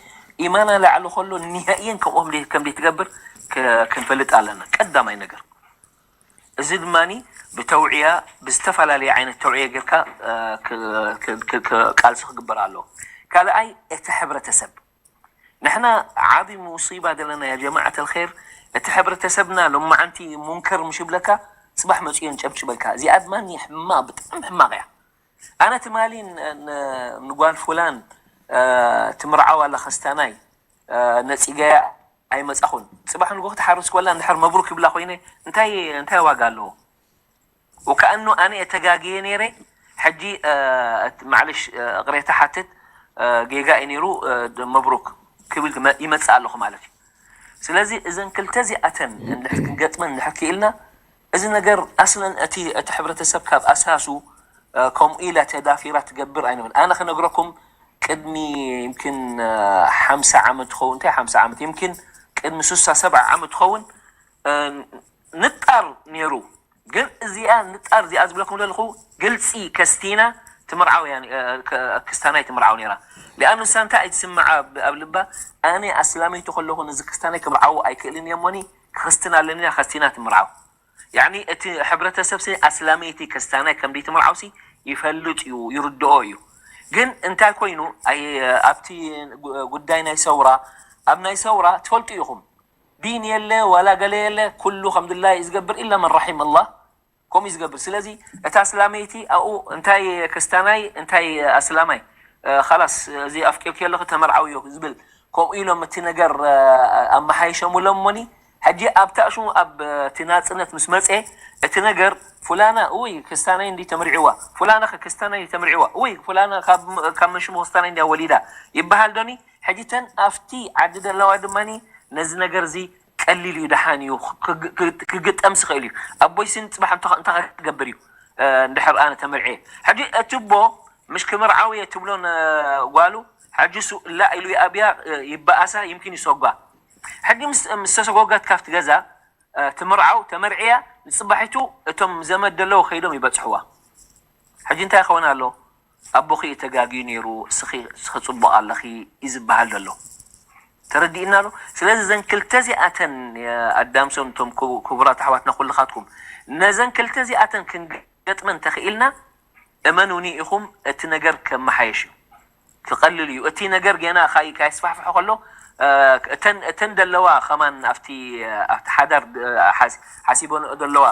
ኢማና ላዕሊ ከሎ ኒሃእየን ከምኡ ከም ዘይትገብር ክንፈልጥ ኣለና። ቀዳማይ ነገር እዚ ድማ ብተውዕያ ብዝተፈላለየ ዓይነት ተውዕያ ጌርካ ቃልሲ ክግበር ኣለዎ። ካልኣይ እቲ ሕብረተሰብ ንሕና ዓቢ ሙሲባ ዘለና ያ ጀማዓት ኣልኸይር እቲ ሕብረተሰብና ሎማዓንቲ ሙንከር ምሽ ይብለካ ጽባሕ መጽኡ የንጨብጭበልካ። እዚኣ ድማ ሕማቕ ብጣዕሚ ሕማቕ እያ። ኣነ ትማሊ ንጓል ፉላን ትምርዓው ኣላ ከስታናይ ነጺገያ ኣይመጻኹን። ጽባሕ ንግሆ ክትሓርስ ከላ እንድሕር መብሩክ ይብላ ኮይነ እንታይ እንታይ ዋጋ ኣለዎ? ወከኣኑ ኣነ እየ ተጋግየ ነይረ። ሕጂ ማዕለሽ እቕሬታ ሓትት ጌጋ እዩ ነይሩ መብሩክ ክብል ይመጽእ ኣለኹ ማለት እዩ። ስለዚ እዘን ክልተ እዚኣተን እንድሕር ክንገጥመን እንድሕር ክኢልና እዚ ነገር ኣስለን እቲ እቲ ሕብረተሰብ ካብ ኣሳሱ ከምኡ ኢላ ተዳፊራ ትገብር ኣይንብል። ኣነ ክነግረኩም ቅድሚ ይምክን ሓምሳ ዓመት ትኸውን እንታይ ሓምሳ ዓመት ይምክን ቅድሚ ሱሳ ሰብዓ ዓመት ትኸውን ንጣር ነይሩ። ግን እዚኣ ንጣር እዚኣ ዝብለኩም ዘለኹ ግልፂ ከስቲና ትምርዓው እያ ክስታናይ ትምርዓው ነይራ። ሊኣኑ እሳ እንታይ ኣይትስምዓ ኣብ ልባ ኣነ ኣስላመይቲ ከለኹ ነዚ ክስታናይ ክምርዓው ኣይክእልን እየ እሞኒ ክክስትን ኣለኒ ከስቲና ትምርዓው። ያኒ እቲ ሕብረተሰብ ሲ ኣስላመይቲ ከስታናይ ከም ዘይትምርዓው ሲ ይፈልጥ እዩ ይርድኦ እዩ። ግን እንታይ ኮይኑ ኣብቲ ጉዳይ ናይ ሰውራ ኣብ ናይ ሰውራ ትፈልጡ ኢኹም ዲን የለ ዋላ ገለ የለ ኩሉ ከምድላይ እዩ ዝገብር ኢላ መን ራሒም ኣላህ ከምኡ እዩ ዝገብር። ስለዚ እታ ኣስላመይቲ ኣብኡ እንታይ ክስታናይ እንታይ ኣስላማይ ኻላስ እዚ ኣፍቂርኪ ኣለኺ ተመርዓውዮ ዝብል ከምኡ ኢሎም እቲ ነገር ኣመሓይሸሙሎም እሞኒ ሕጂ ኣብ ታእሹ ኣብ እቲ ናፅነት ምስ መፀ እቲ ነገር ፉላና እውይ ክስታናይ እንዲ ተምርዕዋ ፉላና ክስታናይ ተምርዕዋ እውይ ፉላና ካብ መንሽሙ ክስታናይ እንዲያ ወሊዳ ይበሃል ዶኒ? ሕጂ ተን ኣብቲ ዓዲ ዘለዋ ድማ ነዚ ነገር እዚ ቀሊል እዩ ደሓን እዩ ክግጠም ዝኽእል እዩ ኣቦይ ስን ፅባሕ እንታይ ክገብር እዩ እንድሕር ኣነ ተመርዐ ሕጂ እቲ ቦ ምሽ ክምርዓው እየ ትብሎ ጓሉ ሕጂ ሱ እላ ኢሉ ኣብያ ይበኣሳ ይምኪን ይሰጓ ሕጂ ምስ ተሰጎገት ካብቲ ገዛ ትምርዓው ተመርዕያ ንፅባሒቱ እቶም ዘመድ ደለዉ ከይዶም ይበፅሕዋ ሕጂ እንታይ ይኸውን ኣሎ ኣቦኺ እዩ ተጋግዩ ነይሩ እስኺ እስኺ ፅቡቕ ኣለኺ እዩ ዝበሃል ዘሎ ተረዲእና ዶ ስለዚ እዘን ክልተ እዚኣተን ኣዳምሶን እቶም ክቡራት ኣሕዋትና ኩልኻትኩም ነዘን ክልተ እዚኣተን ክንገጥመን ተኽኢልና እመኑኒ ኢኹም እቲ ነገር ከመሓየሽ እዩ ክቐልል እዩ እቲ ነገር ገና ካይስፋሕፍሖ ከሎ እተን ዘለዋ ከማን ኣብቲ ሓዳር ሓሲቦንኦ ዘለዋ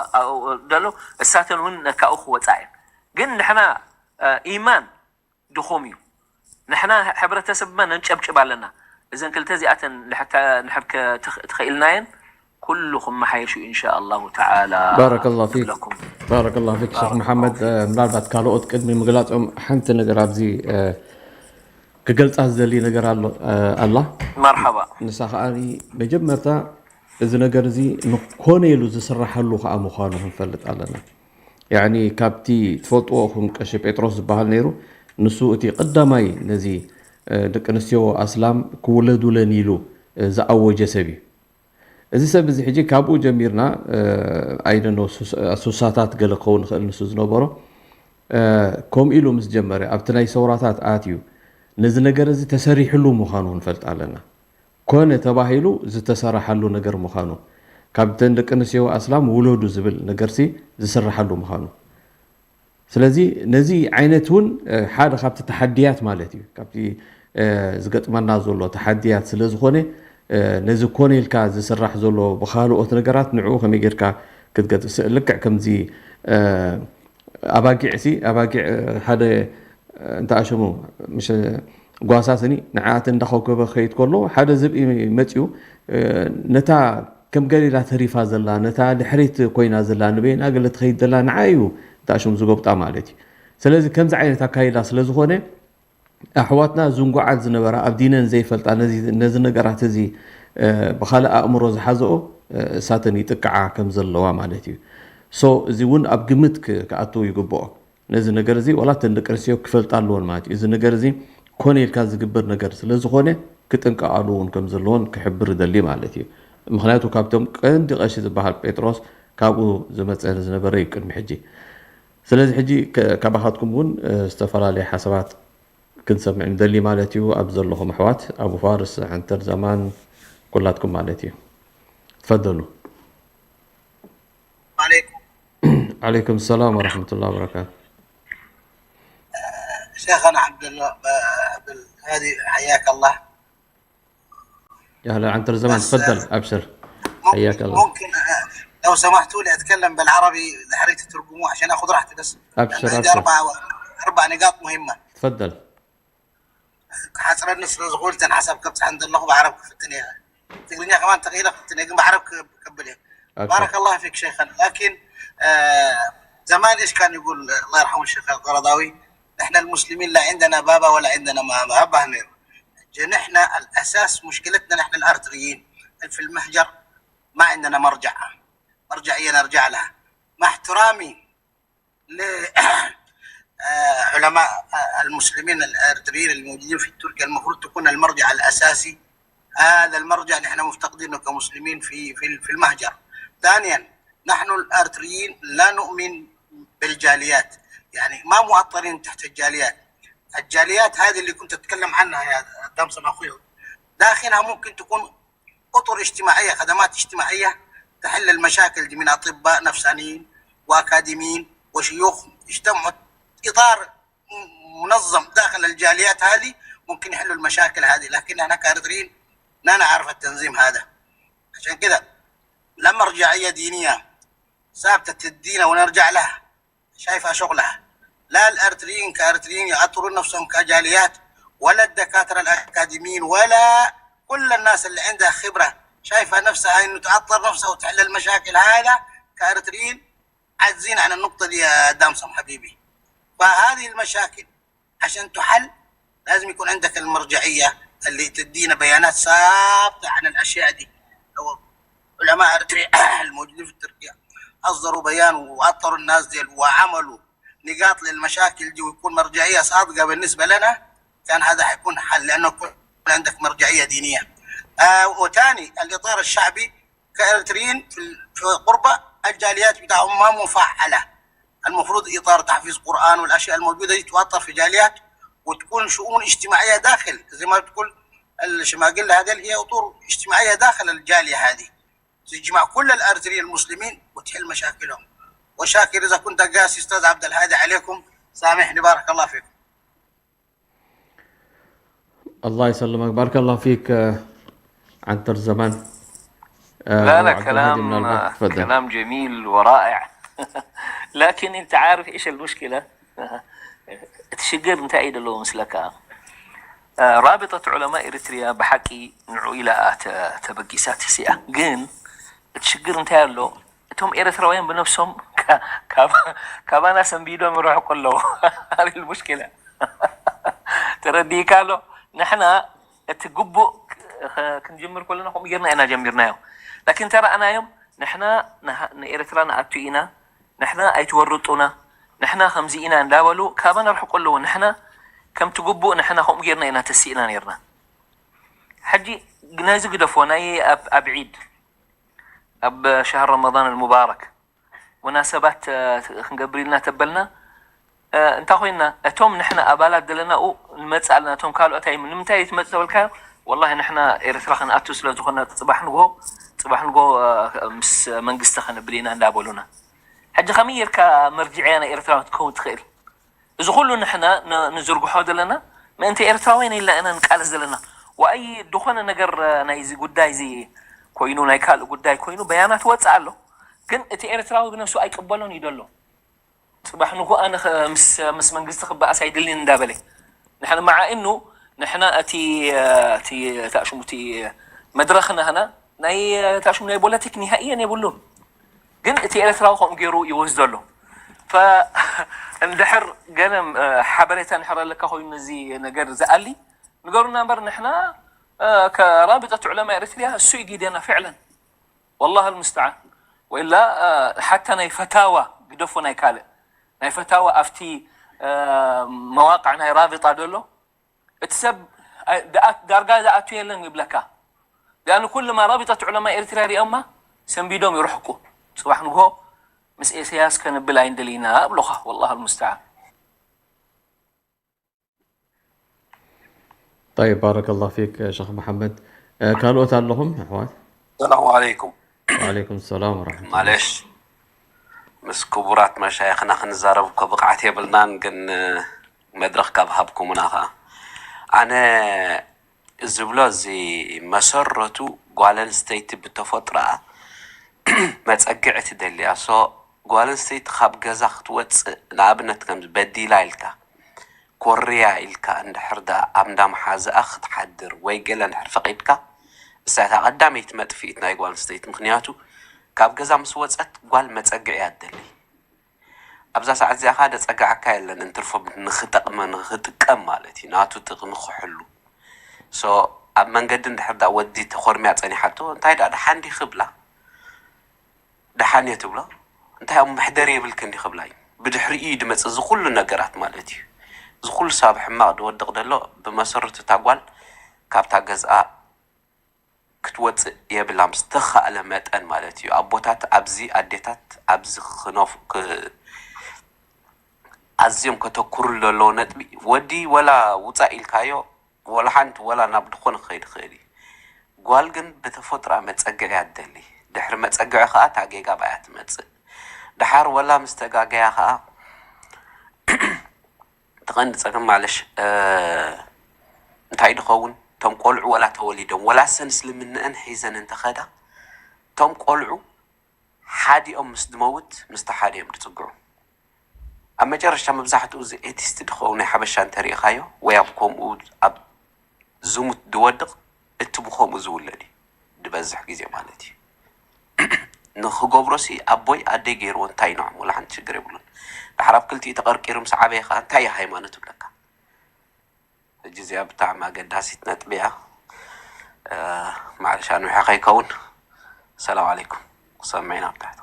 ደሎ እሳተን እውን ነካኡ ክወፃ እየን ግን ንሕና ኢማን ድኹም እዩ። ንሕና ሕብረተሰብና ነንጨብጭብ ኣለና። እዘን ክልተ እዚኣተን ንሕብከ ትኽእልናየን ኩሉ ክመሓየሽ እዩ እንሻ ኣላሁ ተዓላ። ባረከላሁ ፊክ። ባረከላሁ ፊክ ሸክ መሓመድ። ምናልባት ካልኦት ቅድሚ ምግላፆም ሓንቲ ነገር ኣብዚ ክገልፃ ዝደሊ ነገር ኣሎ ኣላ። መርሓባ። ንሳ ከዓ መጀመርታ እዚ ነገር እዚ ንኮነ ኢሉ ዝስራሐሉ ከዓ ምዃኑ ክንፈልጥ ኣለና። ያኒ ካብቲ ትፈልጥዎ ኹም ቀሺ ጴጥሮስ ዝበሃል ነይሩ። ንሱ እቲ ቀዳማይ ነዚ ደቂ ኣንስትዮ ኣስላም ክውለዱለን ኢሉ ዝኣወጀ ሰብ እዩ። እዚ ሰብ እዚ ሕጂ ካብኡ ጀሚርና ኣይደኖ ሱሳታት ገለ ክኸውን ይኽእል ንሱ ዝነበሮ ከምኡ ኢሉ ምስ ጀመረ ኣብቲ ናይ ሰውራታት ኣትዩ ነዚ ነገር እዚ ተሰሪሕሉ ምዃኑ ክንፈልጥ ኣለና። ኮነ ተባሂሉ ዝተሰራሓሉ ነገር ምዃኑ፣ ካብተን ደቂ ኣንስትዮ ኣስላም ውለዱ ዝብል ነገርሲ ዝስራሓሉ ምዃኑ። ስለዚ ነዚ ዓይነት እውን ሓደ ካብቲ ተሓድያት ማለት እዩ፣ ካብቲ ዝገጥመና ዘሎ ተሓድያት ስለ ዝኾነ ነዚ ኮነ ኢልካ ዝስራሕ ዘሎ ብካልኦት ነገራት ንዕኡ ከመይ ጌርካ ክትገጥስ ልክዕ ከምዚ ኣባጊዕ ሲ ኣባጊዕ ሓደ እንተ ኣሸሙ ምሽ ጓሳ ስኒ ንዓት እንዳኸውከበ ክኸይድ ከሎ ሓደ ዝብኢ መፅዩ ነታ ከም ገሊላ ተሪፋ ዘላ ነታ ድሕሪት ኮይና ዘላ ንበይና ገለ ትኸይድ ዘላ ንዓ እዩ እንተ ኣሸሙ ዝጎብጣ ማለት እዩ። ስለዚ ከምዚ ዓይነት ኣካይዳ ስለ ዝኾነ ኣሕዋትና ዝንጉዓት ዝነበራ ኣብ ዲነን ዘይፈልጣ ነዚ ነገራት እዚ ብካልእ ኣእምሮ ዝሓዘኦ እሳተን ይጥቅዓ ከም ዘለዋ ማለት እዩ። ሶ እዚ እውን ኣብ ግምት ክኣትው ይግብኦ። ነዚ ነገር እዚ ዋላ እተን ደቂ ኣንስትዮ ክፈልጣ ኣለዎን ማለት እዩ። እዚ ነገር እዚ ኮነ ኢልካ ዝግበር ነገር ስለ ዝኾነ ክጥንቀቓሉ እውን ከም ዘለዎን ክሕብር እደሊ ማለት እዩ። ምክንያቱ ካብቶም ቀንዲ ቀሺ ዝበሃል ጴጥሮስ ካብኡ ዝመፀ ዝነበረ እዩ ቅድሚ ሕጂ። ስለዚ ሕጂ ካባኻትኩም እውን ዝተፈላለየ ሓሳባት ክንሰምዕ ንደሊ ማለት እዩ። ኣብ ዘለኹም ኣሕዋት ኣቡ ፋርስ፣ ዓንተር ዘማን፣ ኩላትኩም ማለት እዩ። ትፈደሉ። عليكم. عليكم السلام ورحمة الله وبركاته. شيخنا عبد الله، عبد الهادي، حياك الله. يا هلا عنتر زمان، تفضل، أبشر. حياك الله. ممكن، آه، لو سمحتوا لي أتكلم بالعربي، لحريت ترجموه عشان آخذ راحتي بس. أبشر، عندي أبشر. أربع، أربع نقاط مهمة. تفضل. حصرني ስለዝኾነ ተን ሓሳብ ከብፅሐ እንደለኹ ብዓረብ ክፍትን እየ። ትግርኛ ከማን ተኽኢለ ክፍትን እየ፣ ግን ብዓረብ ክብል እየ። أبشر. بارك الله فيك شيخنا. لكن، آه، زمان إيش كان يقول الله يرحمه الشيخ القرضاوي؟ نحن المسلمين لا عندنا بابا ولا عندنا ماما. أبا نير. نحن الأساس مشكلتنا نحن الأرتريين في المهجر، ما عندنا مرجع. مرجعية نرجع لها. مع احترامي ل آه، علماء، آه، المسلمين الاريتريين الموجودين في تركيا، المفروض تكون المرجع الاساسي. هذا المرجع نحن مفتقدينه كمسلمين في في في المهجر. ثانيا، نحن الاريتريين لا نؤمن بالجاليات، يعني ما مؤطرين تحت الجاليات. الجاليات هذه اللي كنت اتكلم عنها يا دامسم اخوي، داخلها ممكن تكون اطر اجتماعيه، خدمات اجتماعيه تحل المشاكل دي من اطباء نفسانيين واكاديميين وشيوخ اجتمعوا اطار منظم داخل الجاليات هذه، ممكن يحلوا المشاكل هذه. لكن احنا كاريتريين لا نعرف التنظيم هذا. عشان كده لا مرجعيه دينيه ثابته تدينا ونرجع لها، شايفها شغلها. لا الاريتريين كاريتريين يعطروا نفسهم كجاليات، ولا الدكاتره الاكاديميين، ولا كل الناس اللي عندها خبره شايفه نفسها انه تعطر نفسها وتحل المشاكل هذا. كاريتريين عاجزين عن النقطه دي يا دامسم حبيبي. فهذه المشاكل عشان تحل لازم يكون عندك المرجعيه اللي تدينا بيانات ثابته عن الاشياء دي. لو علماء اريتريا الموجودين في تركيا اصدروا بيان وعطروا الناس ديل وعملوا نقاط للمشاكل دي ويكون مرجعيه صادقه بالنسبه لنا، كان هذا حيكون حل، لانه يكون عندك مرجعيه دينيه. آه وثاني الاطار الشعبي كاريتريين في ال- في غربه، الجاليات بتاعهم ما مفعله. المفروض اطار تحفيظ قران والاشياء الموجوده دي تتوطر في جاليات، وتكون شؤون اجتماعيه داخل، زي ما تقول الشماغله هذه هي اطر اجتماعيه داخل الجاليه هذه، تجمع كل الاريتريين المسلمين وتحل مشاكلهم. وشاكر اذا كنت قاسي استاذ عبد الهادي عليكم، سامحني، بارك الله فيكم. الله يسلمك، بارك الله فيك. عنتر زمان. لا لا، كلام كلام جميل ورائع. لكن انت عارف ايش المشكله؟ እቲ ሽግር እንታይ እዩ ዘለዎ ምስለካ? ራብጠት ዑለማ ኤሪትሪያ ብሓቂ ንዑ ኢላ እያ ተ- ተበጊሳ ተሲኣ። ግን እቲ ሽግር እንታይ ኣሎ? እቶም ኤርትራውያን ብነብሶም ካ- ካብ- ካባና ሰንቢዶም ይረሕቁ ኣለዉ። ኣሪል ሙሽኪላ ተረዲእካ ኣሎ። ንሕና እቲ ግቡእ ክ- ክንጅምር ከለና ከምኡ ጌርና ኢና ጀሚርናዮ። ላኪን ተረኣናዮም ንሕና ንሃ- ንኤርትራ ንኣቱ ኢና፣ ንሕና ኣይትወርጡና፣ ንሕና ከምዚ ኢና እንዳበሉ ካባና ርሕቁ ኣለዎ። ንሕና ከምቲ ግቡእ ንሕና ከምኡ ጌርና ኢና ተሲእና ኔርና። ሕጂ ነዚ ግደፎ፣ ናይ ኣብ ኣብ ዒድ ኣብ ሸህር ረመዳን المبارك ሙናሰባት ክንገብር ኢልና ተበልና እንታይ ኮይና፣ እቶም ንሕና ኣባላት ዘለናኡ ንመጽእ ኣለና፣ እቶም ካልኦት ኣይ ንምንታይ ትመጽእ ተበልካዮ? ወላሂ ንሕና ኤርትራ ክንኣቱ ስለ ዝኾነ ጽባሕ ንግሆ ጽባሕ ንግሆ ምስ መንግስቲ ከነብል ኢና እንዳበሉና። ሕጂ ከመይ ጌርካ መርጅዕያ ናይ ኤርትራ ክትከውን ትኽእል? እዚ ኩሉ ንሕና ንዝርግሖ ዘለና ምእንቲ ኤርትራውያን ኢልና ኢና ንቃለስ ዘለና። ዋይ ዝኾነ ነገር ናይዚ ጉዳይ እዚ ኮይኑ ናይ ካልእ ጉዳይ ኮይኑ በያናት ወፅእ ኣሎ። ግን እቲ ኤርትራዊ ብነብሱ ኣይቅበሎን እዩ ደሎ። ፅባሕ ንግሆ ኣነ ምስ ምስ መንግስቲ ክበኣስ ኣይድልን እንዳበለ ንሕና መዓ እኑ ንሕና እቲ እቲ ታሽሙ እቲ መድረኽና ህና ናይ ታሽሙ ናይ ፖለቲክ ኒሃእየን የብሉን። ግን እቲ ኤርትራዊ ከምኡ ገይሩ ይወስዶ ኣሎ። እንድሕር ገለ ሓበሬታ እንድሕር ኣለካ ኮይኑ ነዚ ነገር ዝኣሊ ንገሩና እምበር ንሕና ከራብጠት ዑለማ ኤርትርያ እሱ እዩ ጊደና ፍዕለን ወላሂ ልምስተዓን። ወኢላ ሓታ ናይ ፈታዋ ግደፎ ናይ ካልእ ናይ ፈታዋ ኣብቲ መዋቅዕ ናይ ራብጣ ደሎ እቲ ሰብ ዳርጋ ዝኣቱ የለን ይብለካ። ሊኣን ኩሉ ማ ራቢጠት ዑለማ ኤርትራ ሪኦማ ሰንቢዶም ይርሕቁ። ፅባሕ ንግሆ ምስ ኤሰያስ ከንብል ኣይንደል ኢና እብሎኻ። ወላሂ ልሙስተዓን። طيب بارك الله فيك شيخ محمد. ካልኦት ኣለኹም ኣሕዋት? ሰላሙ ዓለይኩም። وعليكم السلام ورحمة الله. ማለሽ ምስ ክቡራት መሻይኽና ክንዛረብ እኮ ብቕዓት የብልናን፣ ግን መድረኽ ካብ ሃብኩምና ኸዓ ኣነ ዝብሎ እዚ መሰረቱ ጓል ኣንስተይቲ ብተፈጥሮኣ መፀግዒ ትደሊ እያ። So ጓል ኣንስተይቲ ካብ ገዛ ክትወፅእ ንኣብነት ከምዚ በዲላ ኢልካ ኮርያ ኢልካ እንድሕር ደኣ ኣብ እንዳ መሓዝኣ ክትሓድር ወይ ገለ እንድሕር ፈቒድካ እሳ እታ ቀዳመይቲ መጥፍኢት ናይ ጓል ኣንስተይቲ። ምኽንያቱ ካብ ገዛ ምስ ወፀት ጓል መፀግዒ እያ ትደሊ። ኣብዛ ሰዓት እዚኣ ኸዓ ደፀግዓካ የለን እንትርፎ ንኽጠቕመ ንኽጥቀም ማለት እዩ ናቱ ጥቕሚ ክሕሉ። So ኣብ መንገዲ እንድሕር ደኣ ወዲ ተኾርምያ ፀኒሓቶ እንታይ ደኣ ደሓን ድዩ ክብላ ደሓን እየ ትብሎ እንታይ እሞ መሕደሪ የብልክን ድዩ ክብላ እዩ። ብድሕሪኡ እዩ ድመፅእ እዚ ኩሉ ነገራት ማለት እዩ። እዚ ኩሉ ሰብ ኣብ ሕማቕ ድወድቕ ደሎ ብመሰረቱ እታ ጓል ካብታ ገዝኣ ክትወፅእ የብላን ብዝተኻእለ መጠን ማለት እዩ። ኣቦታት ኣብዚ ኣዴታት ኣብዚ ክነፍ ኣዝዮም ከተኩርሉ ዘለዎ ነጥቢ ወዲ ወላ ውፃእ ኢልካዮ ወላ ሓንቲ ወላ ናብ ድኾነ ክኸይድ ይኽእል እዩ። ጓል ግን ብተፈጥሮኣ መፀግዒ እያ ትደሊ። ድሕሪ መፀግዒ ከዓ እታ ጌጋ ብኣያ ትመፅእ። ደሓር ወላ ምስ ተጋገያ ከዓ እቲ ቀንዲ ፀገም ማለሽ እንታይ ድኸውን እቶም ቆልዑ ወላ ተወሊዶም ወላ ሰን እስልምንአን ሒዘን እንተኸዳ እቶም ቆልዑ ሓዲኦም ምስ ድመውት ምስቲ ሓዲኦም ድፅግዑ ኣብ መጨረሽታ መብዛሕትኡ እዚ ኤቲስት ድኸውን ናይ ሓበሻ እንተሪእኻዮ ወይ ኣብ ከምኡ ኣብ ዝሙት ድወድቕ እቲ ብኸምኡ ዝውለድ እዩ ድበዝሕ ግዜ ማለት እዩ። ንኽገብሮሲ ኣቦይ ኣደይ ገይርዎ እንታይ እዩ ንዖም ወላ ሓንቲ ሽግር የብሉን። ድሓር ኣብ ክልቲኡ ተቐርቂሩ ምስ ዓበየ ከዓ እንታይ እዩ ሃይማኖት ይብለካ። ሕጂ እዚኣ ብጣዕሚ ኣገዳሲት ነጥቢ እያ። ማዕለሽ ኣንዊሐ ከይከውን። ሰላም ዓለይኩም ክሰምዕ ኢና ብታሕቲ።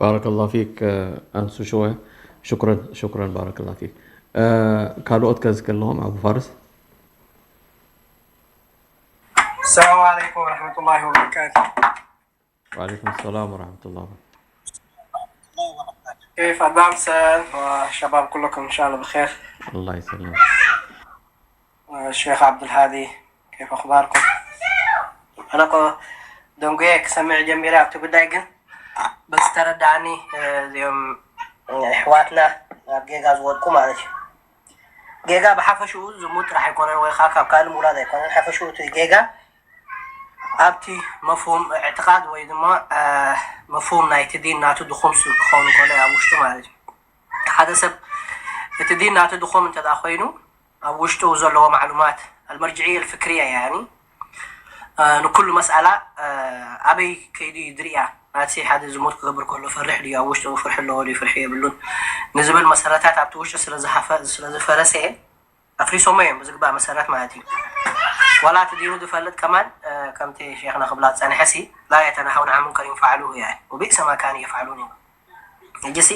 بارك الله فيك ኣንሱ ሸወያ ሽኩረን ሽኩረን بارك الله فيك። ካልኦት ከዚ ከለኹም ኣቡ ፋርስ السلام عليكم ورحمة الله وبركاته. وعليكم السلام ورحمة الله. كيف أدامسن والشباب كلكم إن شاء الله بخير. الله يسلمك. الشيخ عبد الهادي كيف أخباركم؟ أنا كو دونجوية كسمع جميلة أكتب دايقن بس ترى دعني اليوم إخواتنا أبقى غاز ودكم معلش. ጌጋ ብሓፈሽኡ ዝሙት ጥራሕ ኣይኮነን ወይ ከዓ ካብ ካልእ ምውላድ ኣይኮነን ሓፈሽኡ እቲ ጌጋ ኣብቲ መፍሁም እዕትቃድ ወይ ድማ መፍሁም ናይቲ ዲን ናቱ ድኹም ክኸውን ከሎ ኣብ ውሽጡ ማለት እዩ። ሓደ ሰብ እቲ ዲን ናቱ ድኹም እንተ ደኣ ኮይኑ ኣብ ውሽጡ ዘለዎ ማዕሉማት المرجعية الفكرية يعني ንኩሉ መስኣላ ኣበይ ከይዱ እዩ ዝርእያ ናትሲ ሓደ ዝሞት ክገብር ከሎ ፈርሕ ድዩ ኣብ ውሽጡ ፍርሒ ኣለዎ ድዩ ፍርሒ የብሉን ንዝብል መሰረታት ኣብቲ ውሽጡ ስለዝፈረሰ ኣፍሪሶሞ እዮም ብዝግባእ መሰረት ማለት እዩ ዋላ እቲ ዲኑ ዝፈልጥ ከማን ከምቲ ሼክና ክብላ ዝፀንሐ ሲ ላ የተናሃውና ዐን ሙንከሪን ፈዓሉሁ እያ ወቢእሰ ማ ካኑ የፍዓሉን እዩ ሕጂ ሲ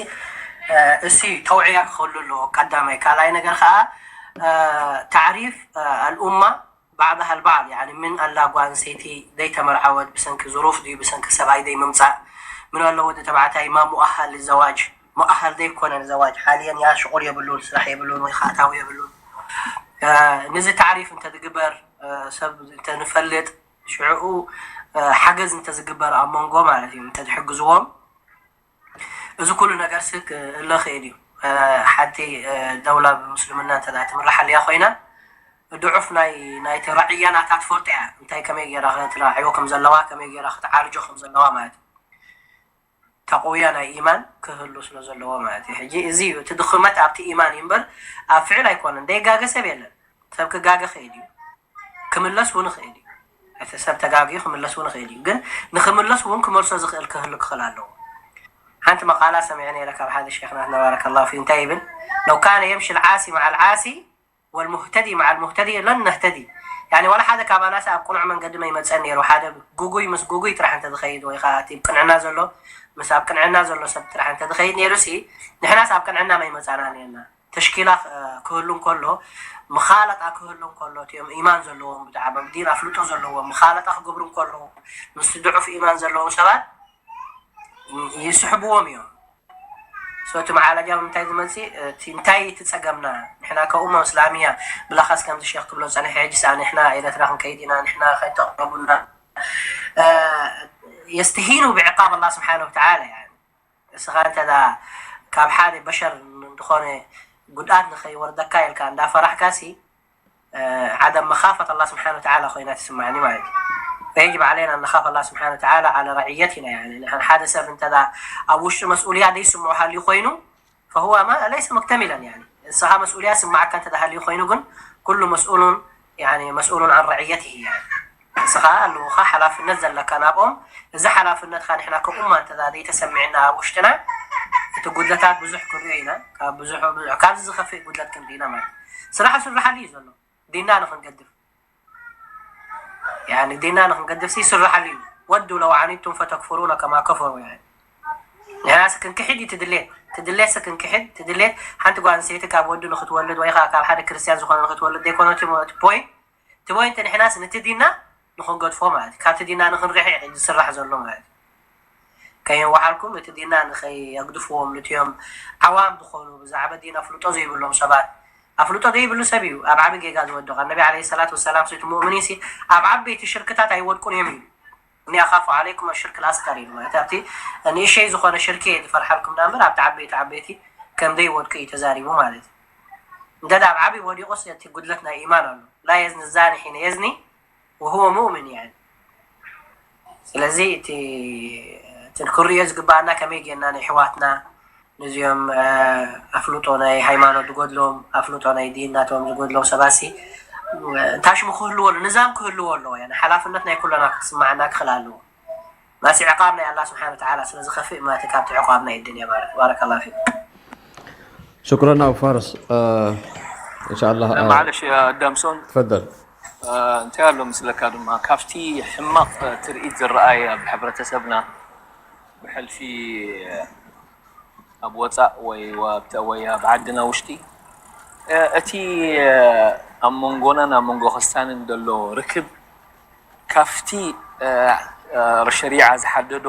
እሲ ተውዕያ ክኸሉ ኣለዎ ቀዳማይ ካልኣይ ነገር ከዓ ታዕሪፍ ኣልኡማ بعضها البعض يعني من ኣላ ጓል ኣንስተይቲ ዘይተመርዓወት ብሰንኪ ظروፍ ድዩ ብሰንኪ ሰብኣይ ዘይምምፃእ من ኣሎ ወዲ ተባዕታይ ما مؤهل للزواج مؤهل ዘይኮነ ንዘዋጅ ሓልየን ያ ሽቁል የብሉን ስራሕ የብሉን ወይ ከዓ ኣታዊ የብሉን ንዚ ታዕሪፍ እንተዝግበር ሰብ እንተንፈልጥ ሽዕኡ ሓገዝ እንተዝግበር ኣብ መንጎ ማለት እዩ እንተዝሕግዝዎም እዚ ኩሉ ነገር ስክ እለ ክእል እዩ ሓንቲ ደውላ ብምስልምና እንተ ትምራሕ ኣለያ ኮይና ድዑፍ ናይ ናይቲ ራዕያናታ ትፈልጦ እያ እንታይ ከመይ ገይራ ክትራዕዮ ከም ዘለዋ ከመይ ገይራ ክትዓርጆ ከም ዘለዋ ማለት እዩ ተቕውያ ናይ ኢማን ክህሉ ስለ ዘለዎ ማለት እዩ ሕጂ እዚ እዩ እቲ ድኽመት ኣብቲ ኢማን እዩ እምበር ኣብ ፍዕል ኣይኮነን ደይጋገ ሰብ የለን ሰብ ክጋገ ክእል እዩ ክምለስ እውን ይኽእል እዩ እቲ ሰብ ተጋግዩ ክምለስ እውን ይኽእል እዩ ግን ንክምለስ እውን ክመልሶ ዝኽእል ክህሉ ክኽእል ኣለዎ ሓንቲ መቃላ ሰሚዐ ነይረ ካብ ሓደ ሼክና ተባረከላሁ ፊ እንታይ ይብል لو كان يمشي العاصي مع العاصي والمهتدي مع المهتدي لن نهتدي يعني ዋላ ሓደ ካባናስ ኣብ ቅኑዕ መንገዲ መይመፀን ነይሩ ሓደ ጉጉይ ምስ ጉጉይ ጥራሕ እንተዝኸይድ ወይ ከዓ እቲ ቅንዕና ዘሎ ምስ ኣብ ቅንዕና ዘሎ ሰብ ጥራሕ እንተዝኸይድ ነይሩ ሲ ንሕናስ ኣብ ቅንዕና መይመፃና ነርና ተሽኪላ ክህሉ እንከሎ ምኻለጣ ክህሉ እንከሎ እቲኦም ኢማን ዘለዎም ብዛዕባ ዲን ኣፍልጦ ዘለዎም ምኻለጣ ክገብሩ እንከሎ ምስ ድዑፍ ኢማን ዘለዎም ሰባት ይስሕብዎም እዮም so እቲ መዓለጃ ምንታይ ዝመፅእ እቲ እንታይ እቲ ፀገምና ንሕና ከኡማ እስላሚያ ብላኻስ ከምዚ ሼክ ክብሎ ፀኒሐ ሕጂ ሰኣ ንሕና ኤረትራ ክንከይድ ኢና ንሕና ከይተቕረቡና يستهينوا بعقاب الله سبحانه وتعالى يعني እስኻ እንተ ካብ ሓደ በሸር ዝኾነ ጉድኣት ንኸይወርደካ ኢልካ እንዳፈራሕካ ሲ ዓደም መኻፈት ኣላ ስብሓን ወተዓላ ኮይና ትስማዕኒ ማለት እዩ። ፈየጅብ ዓለይና ነኻፍ ኣላ ስብሓን ወተዓላ ዓለ ረዕየቲና። ያኒ ንሕና ሓደ ሰብ እንተ ኣብ ውሽጡ መስኡልያ ዘይስምዖ ሃልዩ ኮይኑ ፈሁወ ማ ለይሰ ሙክተሚለን። ያኒ ንስኻ መስኡልያ ዝስምዓካ እንተ ሃልዩ ኮይኑ ግን ኩሉ መስኡሉን ያኒ መስኡሉን ዓን ረዕየትሂ። ያኒ ንስኻ ኣለኻ ሓላፍነት ዘለካ ናብኦም። እዚ ሓላፍነትካ ንሕና ከም ኡማ እንተ ዘይተሰሚዕና ኣብ ውሽጥና እቲ ጉድለታት ብዙሕ ክንሪኦ ኢና። ካብ ብዙሕ ብዙሕ ካብዚ ዝኸፍእ ጉድለት ክንርኢ ኢና ማለት እዩ። ስራሕ ይስርሓሉ እዩ ዘሎ። ዲንና ንኽንገድፍ ያኒ ዲንና ንኽንገድፍ ይስርሓሉ እዩ። ወዱ ለው ዓኒቱም ፈተክፍሩነ ከማ ከፈሩ። ያኒ ንሕናስ ክንክሕድ እዩ ትድሌት ትድሌትስ ክንክሕድ ትድሌት ሓንቲ ጓል ኣንስተይቲ ካብ ወዱ ንኽትወልድ ወይ ከዓ ካብ ሓደ ክርስትያን ዝኾነ ንኽትወልድ ዘይኮነ እቲ ፖይንት እቲ ፖይንት ንሕናስ ነቲ ዲንና ንኽንገድፎ ማለት እዩ። ካብቲ ዲንና ንኽንርሕቕ እዩ ዝስራሕ ዘሎ ማለት እዩ። ከየዋሓልኩም እቲ ዲንና ንኸየግድፍዎም ንትዮም ዓዋም ዝኾኑ ብዛዕባ ዲን ኣፍልጦ ዘይብሎም ሰባት ኣፍልጦ ዘይብሉ ሰብ እዩ ኣብ ዓቢ ጌጋ ዝወድቕ። ኣነቢ ዓለይሂ ሰላቱ ወሰላም እቲ ሙእሚኒን ሲ ኣብ ዓበይቲ ሽርክታት ኣይወድቁን እዮም ኢሉ። እኒ ኣኻፉ ዓለይኩም ኣሽርክ ልኣስቀር ኢሉ ማለት ኣብቲ ንእሸይ ዝኾነ ሽርኪ እየ ዝፈርሓልኩም ዳ እምበር ኣብቲ ዓበይቲ ዓበይቲ ከም ዘይወድቁ እዩ ተዛሪቡ ማለት እዩ። እንተ ኣብ ዓቢ ወዲቑስ እቲ ጉድለት ናይ ኢማን ኣሎ ላ የዝኒ ዛኒ ሒነ የዝኒ ወሁወ ሙእሚን። ያኒ ስለዚ እቲ እቲ ክንሪኦ ዝግባኣና ከመይ ጌርና ንኣሕዋትና ነዚኦም ኣፍልጦ ናይ ሃይማኖት ዝጎድሎም ኣፍልጦ ናይ ዲን ናቶም ዝጎድሎም ሰባሲ ታሽሙ ክህልዎ ኣለዎ፣ ንዛም ክህልዎ ኣለዎ። ያኒ ሓላፍነት ናይ ኩለና ክስማዓና ክኽእል ኣለዎ። ማሲ ዕቃብ ናይ ኣላህ ስብሓን ወተዓላ ስለ ዝኸፍእ ማለት ካብቲ ዕቃብ ናይ ዱንያ ማለት። ባረከላሁ ፊኩም። ሽኩረን ኣቡ ፋርስ። እንሻላ ማለሽ ኣዳምሶን ትፈደል። እንታይ ኣሎ ምስለካ ድማ ካብቲ ሕማቕ ትርኢት ዝረኣየ ኣብ ሕብረተሰብና ብሕልፊ ኣብ ወፃእ ወይ ኣብ ዓድና ውሽጢ እቲ ኣብ መንጎናን ኣብ መንጎ ክስታንን ዘሎ ርክብ ካብቲ ሸሪዓ ዝሓደዶ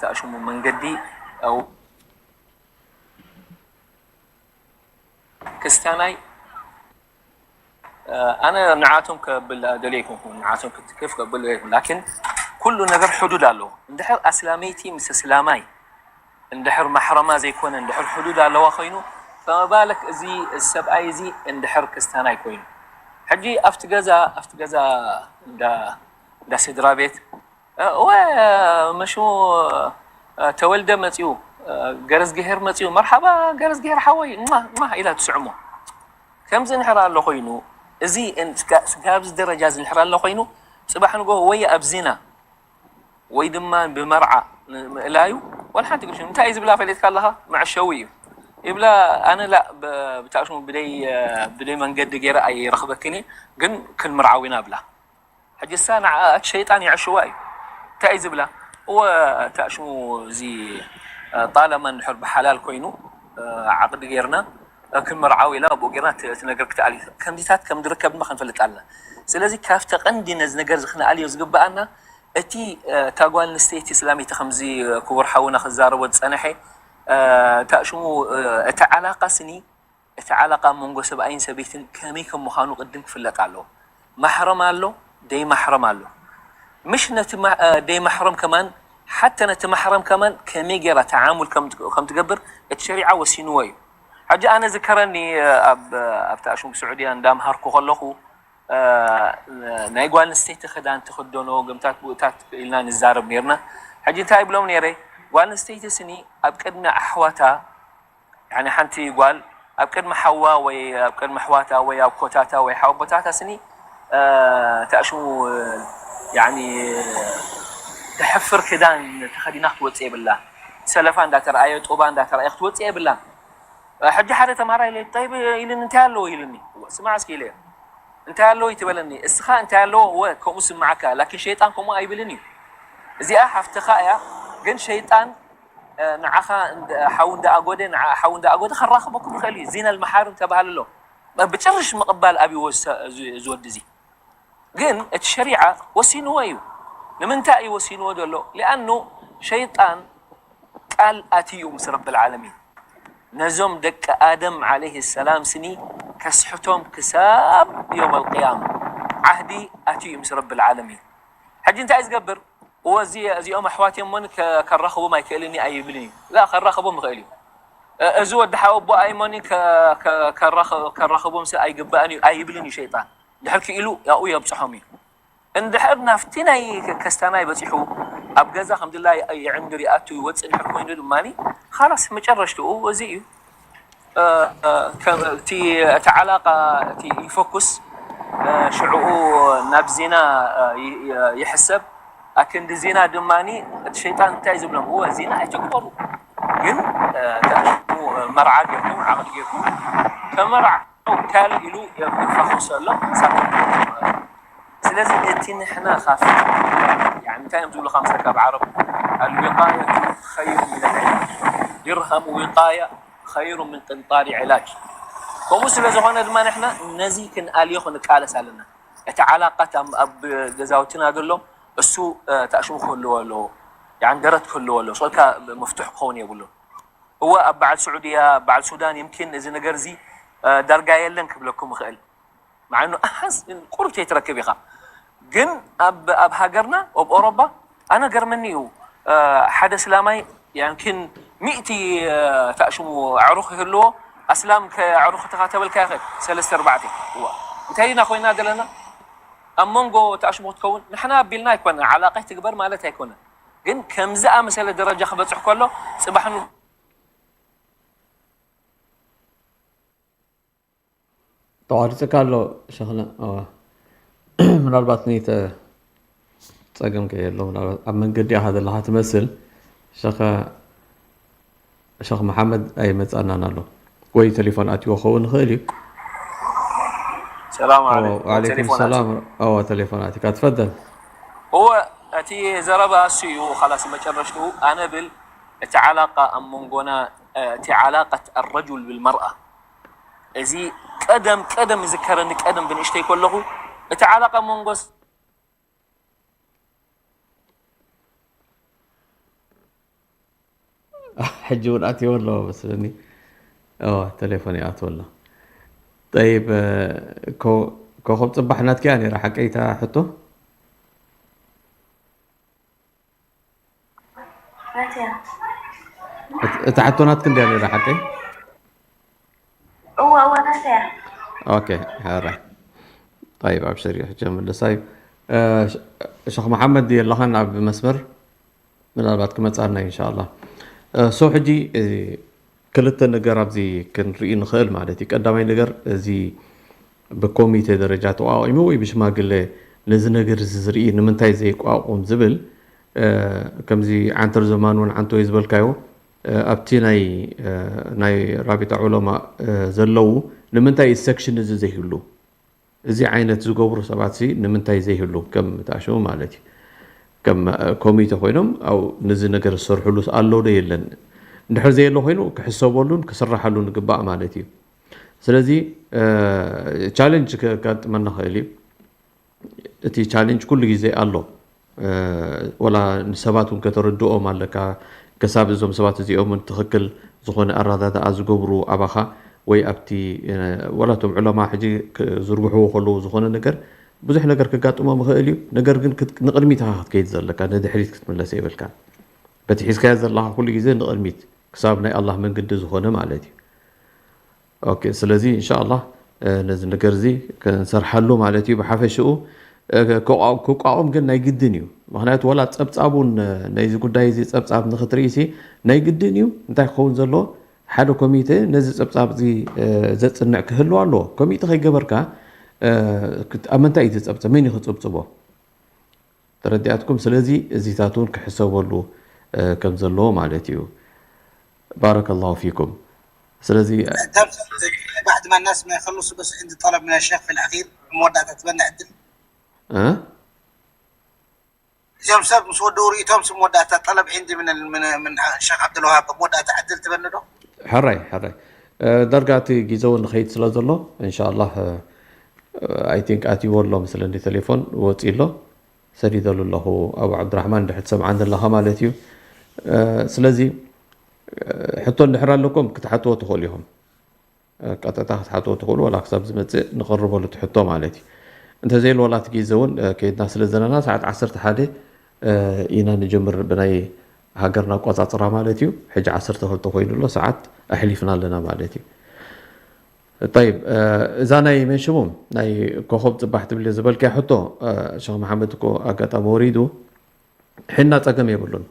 ተኣሽሙ መንገዲ ክስታናይ ኣነ ንዓቶም ከብል ደልየ ኣይኮንኩን ንዓቶም ክትክፍ ከብል ደልየ ኣይኮን ላኪን ኩሉ ነገር ሕዱድ ኣለዎ እንድሕር ኣስላመይቲ ምስ እስላማይ እንድሕር ማሕረማ ዘይኮነ እንድሕር ሕዱድ ኣለዋ ኮይኑ ፈመባለክ እዚ ሰብኣይ እዚ እንድሕር ክስታናይ ኮይኑ ሕጂ ኣብቲ ገዛ ኣብቲ ገዛ እንዳ ስድራ ቤት እወ መሽሙ ተወልደ መፂኡ ገረዝግሄር መጺኡ፣ "መርሓባ ገረዝግሄር ሓወይ፣ ሟ፣ ሟ" ኢላ ትስዕሞ። ከምዚ እንድሕር ኣሎ ኮይኑ፣ እዚ እን-፣ ስጋ-፣ ስጋብ እዚ ደረጃ እዚ እንድሕር ኣሎ ኮይኑ፣ ጽባሕ ንግሆ ወይ ኣብ ዚና ወይ ድማ ብመርዓ ን-፣ ምእላዩ፣ ዋላ ሓንቲ ቅርሺ። እንታይ እዩ ዝብላ ፈሊጥካ ኣለኻ? መዐሸዊ እዩ። ይብላ፣ ኣነ ላ፣ ብ-፣ ብታሽሙ ብደይ፣ ብደይ መንገዲ ገይረ ኣይረኽበክን እየ፣ ግን ክንምርዓው ኢና ብላ። ሕጂ እሳ ንዓ እቲ ሸይጣን የዕሽዋ እዩ። እንታይ እዩ ዝብላ? እወ፣ ታሽሙ እዚ፣ ጣለማ እንድሕር ብሓላል ኮይኑ፣ ዓቕዲ ጌርና፣ ክንምርዓው ኢላ ብኡ ጌርና ት-፣ እቲ ነገር ክትኣል እዩ። ከምዚታት ከም ዝርከብ ድማ ክንፈልጥ ኣለና። ስለዚ ካብቲ ቀንዲ ነዚ ነገር እዚ ክንኣልዮ ዝግብኣና፣ እቲ፣ እታ ጓል ኣንስተይቲ እስላመይቲ ከምዚ ክቡር ሓውና ክዛረቦ ዝጸንሐ፣ ታሽሙ፣ እቲ ዓላቃ ስኒ፣ እቲ ዓላቃ ኣብ መንጎ ሰብኣይን ሰበይትን ከመይ ከም ምዃኑ ቅድም ክፍለጥ ኣለዎ። ማሕረም ኣሎ፣ ደይ ማሕረም ኣሎ። ምሽ ነቲ ማ-፣ ደይ ማሕረም ከማን፣ ሓተ ነቲ ማሕረም ከማን ከመይ ጌራ ተዓሙል ከም ት-፣ ከም ትገብር እቲ ሸሪዓ ወሲንዎ እዩ። ሕጂ ኣነ ዝከረኒ፣ ኣብ፣ ኣብቲ ኣሽሙ ስዑድያ እንዳምሃርኩ ከለኹ፣ እ፣ ናይ ጓል ኣንስተይቲ ክዳን ትኽደኖ፣ ገምታት ብኡታት ኢልና ንዛረብ ነይርና። ሕጂ እንታይ ይብሎም ነይረ? ጓል ኣንስተይቲ ስኒ ኣብ ቅድሚ ኣሕዋታ፣ ያኒ ሓንቲ ጓል ኣብ ቅድሚ ሓዋ ወይ ኣብ ቅድሚ ኣሕዋታ ወይ ኣብ ኮታታ ወይ ሓወቦታታ ስኒ፣ እ፣ ተኣሽሙ፣ ያኒ ተሕፍር ክዳን ተኸዲና ክትወጽእ የብላ። ሰለፋ እንዳተረኣየ፣ ጡባ እንዳተረኣየ ክትወጽእ የብላን። ሕጂ ሓደ ተማሃራይ ኢለ፣ "ጠይብ" ኢሉኒ፣ "እንታይ ኣለዎ?" ኢሉኒ። "እወ፣ ስማዕ እስኪ" ኢለዮ። "እንታይ ኣለዎ?" ይትበለኒ። እስኻ እንታይ ኣለዎ? እወ፣ ከምኡ ስምዓካ። ላኪን ሸይጣን ከምኡ ኣይብልን እዩ። እዚኣ ሓፍትኻ እያ፣ ግን ሸይጣን፣ እ፣ ንዓኻ እንደ-፣ ሓው እንዳኣጎደ፣ ንዓ ሓው እንዳኣጎደ ከራኽበኩም ይኽእል እዩ። ዚና ልመሓርም ተባህለ ኣሎ። ብጭርሽ ምቕባል ኣብይዎ ዝሰ-፣ እዚ፣ እዚ ወዲ እዚ። ግን እቲ ሸሪዓ ወሲንዎ እዩ። ንምንታይ እዩ ወሲንዎ ዘሎ? ሊኣኑ ሸይጣን ቃል ኣትዩ ምስ ረብል ዓለሚን። ነዞም ደቂ ኣደም ዓለይሂ ሰላም ስኒ ከስሕቶም ክሳብ ዮም ኣልቅያማ ዓህዲ ኣትዩ ምስ ረብል ዓለሚን። ሕጂ እንታይ እዩ ዝገብር? እወ፣ እዚ-፣ እዚኦም ኣሕዋት እዮም እሞኒ ከ-፣ ከራኽቦም ኣይክእልን እዩ ኣይብልን እዩ። ላ፣ ከራኽቦም ይኽእል እዩ። እ-፣ እዚ ወዲ ሓወቦኣ እዩ እሞኒ ከ-፣ ከ-፣ ከራኽ-፣ ከራኽቦም ሲ ኣይግባእን እዩ ኣይብልን እዩ ሸይጣን። ድሕር ክኢሉ ያኡ የብጽሖም እዩ። እንድሕር ናብቲ ናይ ከስታናይ በጺሑ ኣብ ገዛ ከም ድላይ ይዕንድር ይኣቱ ይወጽእ እንድሕር ኮይኑ ድማ ኻላስ መጨረሽትኡ እዚ እዩ። እ፣ እ፣ ከም እቲ፣ እቲ ዓላቃ እቲ ይፈኩስ፣ እ፣ ሽዕኡ ናብ ዜና፣ እ፣ ይ-፣ ይ-፣ ይሕሰብ። ኣክንዲ ዜና ድማ እቲ ሸይጣን እንታይ ዝብሎም? እወ ዜና ኣይትግበሩ፣ ግን፣ እ፣ ተኣሽሙ መርዓ ጌርኩም ዓቕዲ ጌርኩም ተመርዓ ካል ኢሉ የፋኹሰሎም። ሳቶም ስለዚ እቲ ንሕና ካብ ፍትሒ፣ ያኒ እንታይ እዮም ዝብሉ ካብ ምሳካ ኣብ ዓረብ፣ "ኣልዊቃየቱ ኸይሩ ሚነል ዒላጅ፣ ዲርሃሙ ዊቃያ ኸይሩ ምን ቅንጣሪ ዒላጅ." ከምኡ ስለ ዝኾነ ድማ ንሕና ነዚ ክንኣልዮ ክንቃለስ ኣለና። እቲ ዓላቃት ኣብ፣ ኣብ ገዛውትና ዘሎ እሱ፣ እ፣ ተኣሽሙ ክህልዎ ኣለዎ፣ ያኒ ደረት ክህልዎ ኣለዎ። ስልካ መፍቱሕ ክኸውን የብሉን። እወ ኣብ በዓል ስዑድያ፣ በዓል ሱዳን ይምኪን እዚ ነገር እዚ፣ እ፣ ዳርጋ የለን ክብለኩም ይኽእል። መዓኑ ኣሃዝ ቁሩብ ተይትረክብ ኢኻ። ግን ኣብ፣ ኣብ ሃገርና፣ ኣብ ኦሮባ፣ ኣነ ገርመኒ እዩ። እ፣ ሓደ እስላማይ ያንኪን ሚእቲ፣ እ፣ ተኣሽሙ ኣዕሩኽ ይህልዎ፣ ኣስላም ከ-፣ ኣዕሩኽትኻ ተበልካ ይኽእል፣ ሰለስተ ኣርባዕተ። እዋ፣ እንታይ ኢና ኮይና ዘለና? ኣብ መንጎ ተኣሽሙ ክትከውን፣ ንሕና ኣቢልና ኣይኮነን፣ ዓላቃይ ትግበር ማለት ኣይኮነን። ግን ከምዚ ኣመሰለ ደረጃ ክበጽሕ ከሎ፣ ጽባሕ ን-፣ ተቋሪጽካ ኣሎ ሸኽና። እዋ። ምናልባት ነይተ ጸገም ከየሎ፣ ምናልባት ኣብ መንገዲ ኢኻ ዘለኻ ትመስል። ሸኸ-፣ ሸኽ መሓመድ ኣይመጻናን ኣሎ። ወይ ቴሌፎን ኣትይዎ ክኸውን ይኽእል እዩ። ሰላም ኣዎ፣ ዓለይኩም። ወዓለይኩም ቴሌፎን ሰላም። ኣትዩ። እዎ፣ ቴሌፎን ኣትዩካ። ትፈደል። እወ፣ እቲ ዘረባ እሱ እዩ፣ ኻላስ መጨረሽትኡ። ኣነ ብል፣ እቲ ዓላቃ ኣብ መንጎና፣ እቲ ዓላቀት ኣረጁል ብልመርኣ፣ እዚ ቀደም፣ ቀደም ይዝከረኒ፣ ቀደም ብንእሽተይ ከለኹ፣ እቲ ዓላቃ ኣብ መንጎ ሕጂ እውን ኣትይዎ ኣለዎ መስለኒ። እዋ፣ ቴሌፎን ይኣትዎ ኣሎ። ጠይብ፣ ኮ-፣ ኮኸብ ጽባሕ ናትኪ እያ ነይራ፣ ሓቀይ እታ ሕቶ? ናተይ እያ። እት-፣ እታ ሕቶ ናትኪ እንድያ ነይራ፣ ሓቀይ? እወ፣ እወ፣ ናተይ እያ። ኦኬ፣ ሕራይ። ጠይብ፣ ኣብሽር፣ ሕጂ ምልሳ እዩ። እ፣ ሸ-፣ ሸኽ መሓመድ የለኻን ኣብ መስመር? ምናልባት ክመጽኣና እዩ፣ ኢንሻኣላህ። ሶ ሕጂ ክልተ ነገር ኣብዚ ክንርኢ ንኽእል ማለት እዩ። ቀዳማይ ነገር፣ እዚ ብኮሚቴ ደረጃ ተቋቒሙ ወይ ብሽማግለ ነዚ ነገር እዚ ዝርኢ ንምንታይ ዘይቋቑም ዝብል፣ ከምዚ ዓንተር ዘማን እውን ዓንተወይ ዝበልካዮ፣ ኣብቲ ናይ ናይ ራቢጣ ዑለማ ዘለዉ ንምንታይ እዚ ሴክሽን እዚ ዘይህሉ? እዚ ዓይነት ዝገብሩ ሰባት ሲ ንምንታይ ዘይህሉ? ከም ታሽሙ ማለት እዩ። ከም ኮሚቴ ኮይኖም ኣብ ነዚ ነገር ዝሰርሕሉስ ኣሎ ዶ የለን? እንድሕር ዘየሎ ኮይኑ ክሕሰበሉን ክስራሓሉን ግባእ ማለት እዩ። ስለዚ ቻሌንጅ ከጋጥመና ክእል እዩ። እቲ ቻሌንጅ ኩሉ ግዜ ኣሎ። ወላ ንሰባት እውን ከተረድኦም ኣለካ። ክሳብ እዞም ሰባት እዚኦም እውን ትኽክል ዝኾነ ኣረዳድኣ ዝገብሩ ኣባኻ ወይ ኣብቲ ወላ እቶም ዑለማ ሕጂ ክዝርግሕዎ ከለዉ ዝኾነ ነገር ብዙሕ ነገር ክጋጥሞም ይኽእል እዩ። ነገር ግን ንቕድሚት ኢኻ ክትከይድ ዘለካ፣ ንድሕሪት ክትምለስ የብልካ። በቲ ሒዝካዮ ዘለኻ ኩሉ ግዜ ንቕድሚት ክሳብ ናይ ኣላህ መንገዲ ዝኾነ ማለት እዩ። ኦኬ፣ ስለዚ እንሻ ኣላህ ነዚ ነገር እዚ ክንሰርሓሉ ማለት እዩ። ብሓፈሽኡ ክቋቑም ግን ናይ ግድን እዩ። ምክንያቱ ወላ ፀብፃቡን ናይዚ ጉዳይ እዚ ፀብፃብ ንክትርኢ ሲ ናይ ግድን እዩ። እንታይ ክኸውን ዘለዎ? ሓደ ኮሚቴ ነዚ ፀብፃብ እዚ ዘፅንዕ ክህልው ኣለዎ። ኮሚቴ ከይገበርካ ኣብ ምንታይ እዩ ዝፀብፀብ? መን እዩ ክፅብፅቦ? ተረዲኣትኩም? ስለዚ እዚታት እውን ክሕሰበሉ ከም ዘለዎ ማለት እዩ። ባረከላሁ ፊኩም። ስለዚ بعد ما الناس ما يخلصوا، بس عندي طلب من الشيخ في الأخير، መወዳእታ ትበና ዕድል። እዚኦም ሰብ ምስ ወድኡ ርእይቶም ስም መወዳእታ ጠለብ عندي من من من الشيخ عبد الوهاب መወዳእታ ዕድል ትበኒ ዶ? ሕራይ ሕራይ። ዳርጋ እቲ ግዜ እውን ንኸይድ ስለ ዘሎ እንሻ ኣላህ፣ I think ኣትይዎ ኣሎ መስለኒ፣ ቴሌፎን ወፂ ኣሎ። ሰዲደሉ ኣለኹ። ኣቡ ዓብዱራሕማን፣ እንድሕር ትሰምዓኒ ኣለኻ ማለት እዩ። ስለዚ ሕቶ እንድሕር ኣለኩም ክትሓትዎ ትኽእሉ ኢኹም። ቀጥታ ክትሓትዎ ትኽእሉ፣ ዋላ ክሳብ ዝመፅእ ንቐርበሉ እቲ ሕቶ ማለት እዩ። እንተዘይሉ ዋላ እቲ ግዜ እውን ከይድና ስለ ዘለና ሰዓት ዓሰርተ ሓደ ኢና ንጀምር ብናይ ሃገርና ኣቆፃፅራ ማለት እዩ። ሕጂ ዓሰርተ ክልተ ኮይኑ ኣሎ፣ ሰዓት ኣሕሊፍና ኣለና ማለት እዩ። ጠይብ፣ እዛ ናይ መን ሽሙ ናይ ኮኸብ ፅባሕ ትብል ዝበልክያ ሕቶ፣ ሸኽ መሓመድ እኮ ኣጋጣሚ ወሪዱ። ሒና ፀገም የብሉን።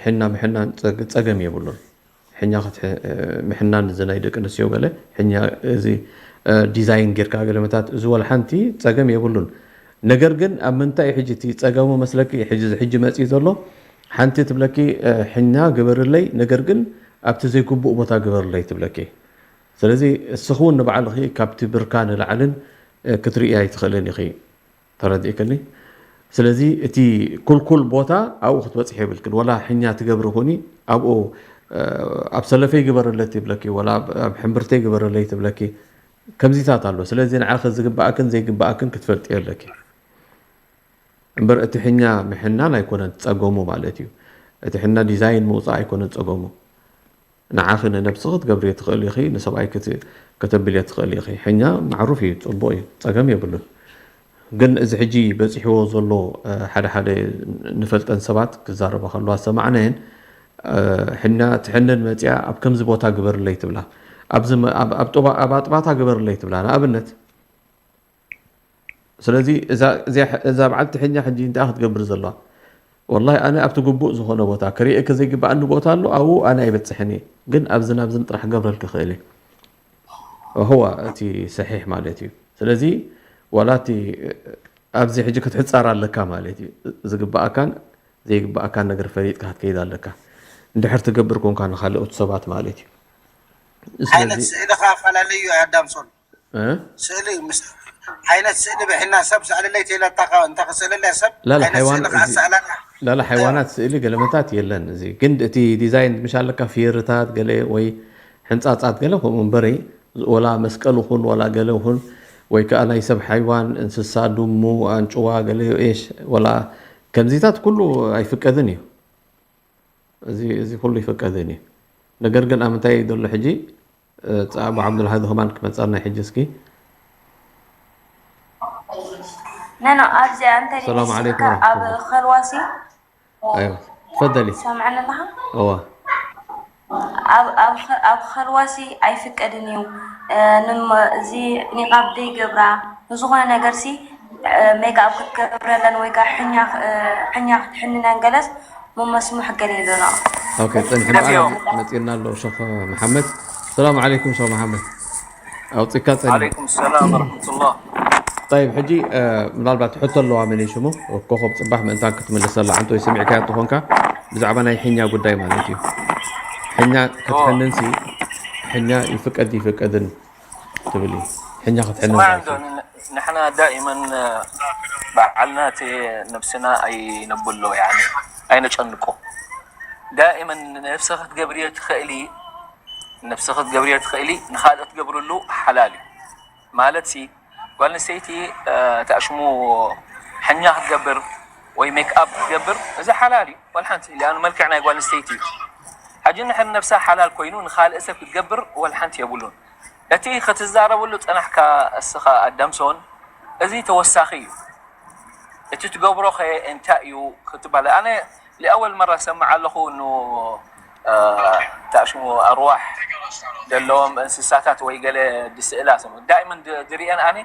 ሒና ምሕናን ፀገም የብሉን። ሕኛ ምሕናን እዚ ናይ ደቂ ኣንስትዮ ገለ ሕኛ እዚ ዲዛይን ጌርካ ገለ መታት እዚ ወላ ሓንቲ ፀገም የብሉን። ነገር ግን ኣብ ምንታይ ሕጂ እቲ ፀገሙ መስለኪ? ሕጂ ሕጂ መፅዩ ዘሎ ሓንቲ ትብለኪ ሕኛ ግበርለይ፣ ነገር ግን ኣብቲ ዘይግቡእ ቦታ ግበርለይ ትብለኪ። ስለዚ እስኺ እውን ንባዕልኺ ካብቲ ብርካ ንላዕልን ክትርእያ ኣይትኽእልን ኢኺ። ተረዲእክኒ? ስለዚ እቲ ኩልኩል ቦታ ኣብኡ ክትበፅሒ የብልክን። ወላ ሕኛ ትገብሪ ኩኒ ኣብኡ ኣብ ሰለፈይ ግበርለይ ትብለኪ፣ ወላ ኣብ ሕምብርተይ ግበርለይ ትብለኪ። ከምዚታት ኣሎ። ስለዚ ንዓኺ ዝግባኣክን ዘይግባኣክን ክትፈልጥዮ ኣለኪ። እምበር እቲ ሕኛ ምሕናን ኣይኮነን ፀገሙ ማለት እዩ። እቲ ሕና ዲዛይን ምውፃእ ኣይኮነን ፀገሙ። ንዓኺ ንነብስኺ ክትገብርዮ ትኽእሊ ኢኺ፣ ንሰብኣይ ከተብልዮ ትኽእሊ ኢኺ። ሕኛ ማዕሩፍ እዩ፣ ፅቡቕ እዩ፣ ፀገም የብሉን። ግን እዚ ሕጂ በፂሕዎ ዘሎ ሓደ ሓደ ንፈልጠን ሰባት ክዛረባ ከለዋ ዝሰማዕናየን፣ ሕና ትሕንን መፅያ ኣብ ከምዚ ቦታ ግበርለይ ትብላ፣ ኣብ ኣጥባታ ግበርለይ ትብላ። ንኣብነት ስለዚ እዛ በዓልቲ ሕኛ ሕጂ እንታይ ክትገብር ዘለዋ? ወላሂ ኣነ ኣብቲ ግቡእ ዝኾነ ቦታ ክርእየኪ ዘይግበኣኒ ቦታ ኣሎ፣ ኣብኡ ኣነ ኣይበፅሕን እየ፣ ግን ኣብዚ ናብዝን ጥራሕ ክገብረልኪ ክእል እየ። እህዋ እቲ ሰሒሕ ማለት እዩ። ስለዚ ዋላ እቲ ኣብዚ ሕጂ ክትሕፃር ኣለካ ማለት እዩ። ዝግበኣካን ዘይግበኣካን ነገር ፈሊጥካ ክትከይድ ኣለካ። እንድሕር ትገብር ኮንካ ንካልኦት ሰባት ማለት እዩ። ዓይነት ስእሊ ከፈላለዩ ኣዳምሶን ስእሊ ምስ ዓይነት ስእሊ ብሕና ሰብ ስኣለለይ ተይላታ እንተ ክስእለለይ ሰብ ላላ ሓይዋን ላላ ሓይዋናት ስእሊ ገለመታት የለን። እዚ ግን እቲ ዲዛይን ምሽ ኣለካ ፍየርታት ገለ ወይ ሕንፃፃት ገለ ከምኡ እምበሪ ወላ መስቀል ይኹን ወላ ገለ ይኹን ወይ ከዓ ናይ ሰብ ሓይዋን እንስሳ ድሙ ኣንጭዋ ገለ ኤሽ ወላ ከምዚታት ኩሉ ኣይፍቀድን እዩ። እዚ እዚ ኩሉ ይፍቀድን እዩ። ነገር ግን ኣብ ምንታይ ዘሎ ሕጂ ኣቡ ዓብዱልሃዚ ከማን ክመፀና ሕጂ እስኪ ነኖ ኣብዚኣ እንታይ ሰላም ዓለይኩም ኣብ ከልዋሲ ኣይዋ ትፈደሊ ሰምዐኒ ኣለኻ እዋ ኣብ ከልዋሲ ኣይፍቀድን እዩ እዚ ኒቃብ ደይገብራ ንዝኾነ ነገር ሲ ሜክኣፕ ክትገብረለን ወይ ከዓ ሕኛ ክትሕንነን ገለስ መመስሙሕ ገለ ይብሉና ኦኬ፣ ጸኒሑ ነዚኦም። መጺእና ኣሎ ሸኽ መሓመድ። ሰላም ዓለይኩም ሸኽ መሓመድ። ኣውጺካ ጸኒሑ። ዓለይኩም ሰላም ወረሕመቱላህ። ጠይብ፣ ሕጂ፣ እ፣ ምናልባት ሕቶ ኣለዋ፣ መን እዩ ሽሙ? ኮኾብ ጽባሕ ምእንታን ክትምልሰላ፣ ኣንተ ወይ ሰሚዕካያ እንተኾንካ፣ ብዛዕባ ናይ ሕኛ ጉዳይ ማለት እዩ። ሕኛ ክትሕንንሲ፣ ሕኛ ይፍቀድ ይፍቀድን ትብል እዩ። ሕኛ ክትሕንን ስማዕ ማለት እንዶ፣ እዩ። ን-፣ ንሕና ዳኢመን፣ እ፣ በዓልና እቲ ነብስና ኣይነብሎ፣ ያኒ፣ ኣይነጨንቆ። ዳኢመን ነብስኺ ክትገብርዮ ትኽእሊ፣ ነብስኺ ክትገብርዮ ትኽእሊ፣ ንኻልእ ክትገብርሉ ሓላል እዩ። ማለት ሲ፣ ጓል ኣንስተይቲ፣ እ፣ ተኣሽሙ ሕኛ ክትገብር ወይ ሜክ ኣፕ ክትገብር፣ እዚ ሓላል እዩ፣ ወላ ሓንቲ፣ ሊኣኑ መልክዕ ናይ ጓል ኣንስተይቲ እዩ። ሕጂ ንሕን ነብሳ ሓላል ኮይኑ ንኻልእ ሰብ ክትገብር ወላ ሓንቲ የብሉን። እቲ ክትዛረበሉ ጸናሕካ እስኻ ኣዳምሶን፣ እዚ ተወሳኺ እዩ። እቲ ትገብሮ ኸ እንታይ እዩ ክትባል? ኣነ لأول مرة ሰምዕ ኣለኹ እኑ፣ እ፣ ተኣሽሙ ኣርዋሕ ዘለዎም እንስሳታት ወይ ገለ ድስእላ ሰምዕ። ዳይመን ድ-፣ ድሪአን ኣነ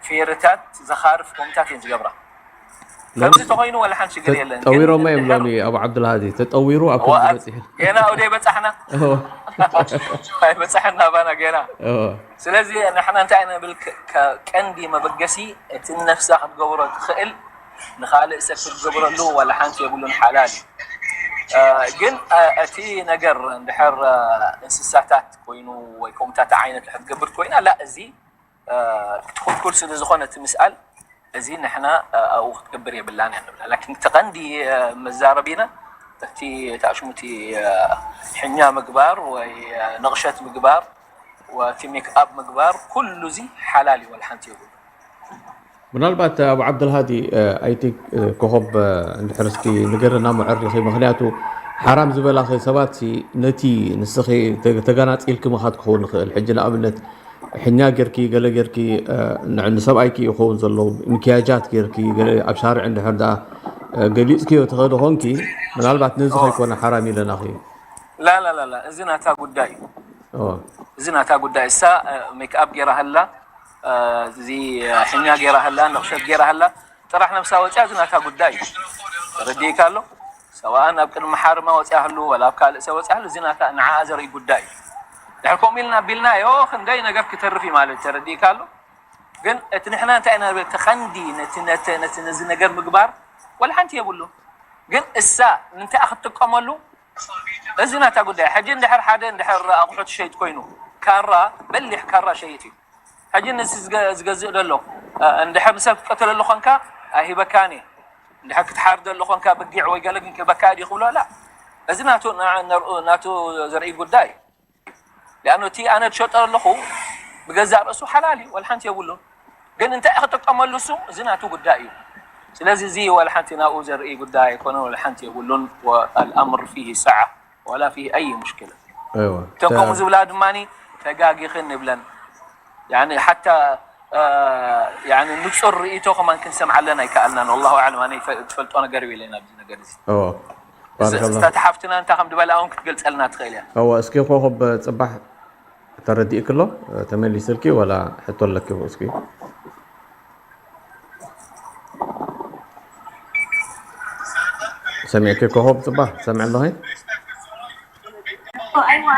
ፌርታት፣ ዘኻርፍ ከምታት እየን ዝገብራ። ሎሚ ከምዚ ተኾይኑ ወላ ሓንቲ ሽግር ተ-፣ የለን። ግን ጠዊሮሞ እዮም እንድሕር ሎሚ ኣቡ ዓብዱልሃዲ። ተጠዊሩ ኣብ ከምዚ ወኣት-፣ በጺሑ። ገና ወደ በጻሕና። እዎ። ኣይበጻሕና ባና ገና። እዎ። ስለዚ ንሕና እንታይ ንብል፣ ከ-፣ ከ-፣ ቀንዲ መበገሲ እቲ ነፍሳ ክትገብሮ ትኽእል ንኻልእ ሰብ ክትገብረሉ ዋላ ሓንቲ የብሉን፣ ሓላል እዩ። እ፣ ግን፣ እ፣ እቲ ነገር እንድሕር፣ እ፣ እንስሳታት ኮይኑ ወይ ከምታት ዓይነት ክትገብር ኮይና፣ ላ፣ እዚ፣ እ፣ ክትኹልኩል ስለ ዝኾነ እቲ ምስኣል፣ እዚ ንሕና፣ እ፣ ኣብኡ ክትገብር የብላን እያ ንብላ። ላኪን እቲ ቀንዲ፣ እ፣ መዛረቢና እቲ ተኣሽሙቲ፣ እ፣ ሕኛ ምግባር ወይ፣ እ፣ ንቕሸት ምግባር ወቲ ሜክ ኣፕ ምግባር ኩሉ እዚ ሓላል እዩ፣ ወላ ሓንቲ የብሉ። ምናልባት ኣቡ ዓብደልሃዲ፣ እ፣ ኣይ ቲንክ፣ እ፣ ኮኾብ፣ እ፣ እንድሕር እስኪ ንገረና ምዕር ኢኺ፣ ምኽንያቱ ሓራም ዝበላኺ ሰባት ሲ ነቲ ንስኺ ተ-፣ ተጋናጺልኪ ምኻድ ክኸውን ይኽእል። ሕጂ ንኣብነት ሕኛ ጌርኪ፣ ገለ ጌርኪ፣ እ፣ ን-፣ ንሰብኣይኪ ይኸውን ዘሎ፣ ምክያጃት ጌርኪ፣ ገለ ኣብ ሻርዕ እንድሕር ደኣ፣ እ፣ ገሊጽክዮ ትኽእሊ ኾንኪ፣ ምናልባት ነዚ እዎ። ከይኮነ ሓራም ኢለናኺ። ላ፣ ላ፣ ላ፣ ላ፣ እዚ ናታ ጉዳይ እዩ። እዎ። እዚ ናታ ጉዳይ። እሳ፣ እ፣ ሜክኣፕ ጌራ ሃላ፣ እ፣ እዚ፣ እ፣ ሕኛ ጌራ ሃላ፣ ንቕሸት ጌራ ሃላ፣ ጥራሕ ነብሳ ወፂኣ፣ እዚ ናታ ጉዳይ እዩ። ተረዲእካ ኣሎ? ሰዋእን ኣብ ቅድሚ ሓርማ ወፂኣ ህሉ፣ ወላ ኣብ ካልእ ሰብ ወፂኣ ህሉ፣ እዚ ናታ፣ ንዓኣ ዘርኢ ጉዳይ እዩ። ድሕር ከምኡ ኢልና ኣቢልናዮ፣ ክንደይ ነገር ክተርፍ እዩ ማለት፣ ተረዲእካ ኣሎ? ግን እቲ ንሕና እንታይ ኢና ንብል፣ እቲ ቐንዲ ነቲ፣ ነቲ፣ ነቲ፣ ነዚ ነገር ምግባር፣ ወላ ሓንቲ የብሉ። ግን እሳ ንምንታይ ክትጥቀመሉ፣ እዚ ናታ ጉዳይ። ሕጂ እንድሕር ሓደ እንድሕር ኣቑሑት ሸይጥ ኮይኑ፣ ካራ፣ በሊሕ ካራ ሸይጥ እዩ። ሕጂ ንስ ዝገ-፣ ዝገዝእ ዘሎ፣ እ፣ እንድሕር ንሰብ ክትቀትለሉ ኾንካ፣ ኣይሂበካን እየ። እንድሕር ክትሓርደሉ ኾንካ፣ በጊዕ ወይ ገለ ግን ክህበካ ድዩ ክብሎ? ላ። እዚ ናቱ፣ ና-፣ ነርኡ-፣ ናቱ ዘርኢ ጉዳይ። ሊኣኑ እቲ ኣነ ዝሸጦ ኣለኹ ብገዛእ ርእሱ ሓላል እዩ፣ ወላ ሓንቲ የብሉን። ግን እንታይ ክጥቀመሉ እሱ፣ እዚ ናቱ ጉዳይ እዩ። ስለዚ እዚ ወላ ሓንቲ ናብኡ ዘርኢ ጉዳይ ኣይኮነን፣ ወላ ሓንቲ የብሉን። ወኣልኣምር ፊሂ ሰዓ ወላ ፊሂ ኣይ ሙሽኪላ። እወ። እተን ከምኡ ተ- ዝብላ ድማኒ ተጋጊኽን ንብለን። ያኒ ሓታ፣ እ፣ ያኒ ንጹር ርእይቶ ከማን ክንሰምዓለን ኣይከኣልናን። ወላሁ ኣዕለም፣ ኣነ ይፈ-፣ ትፈልጦ ነገር የብለይን ኣብዚ ነገር እዚ። እወ። እዚ ባረከላህ። እታ ሓፍትና እንታይ ከም ድበላ እውን ክትገልጸልና ትኽእል እያ። እወ፣ እስኪ ኮኾብ ጽባሕ ተረዲእክሎ፣ ተመሊስልኪ ወላ ሕቶ ኣለኪ እስኪ? ሰሚዕኪ ኮኾብ ጽባሕ፣ ትሰምዒ ኣለኺ? ኣይዋ።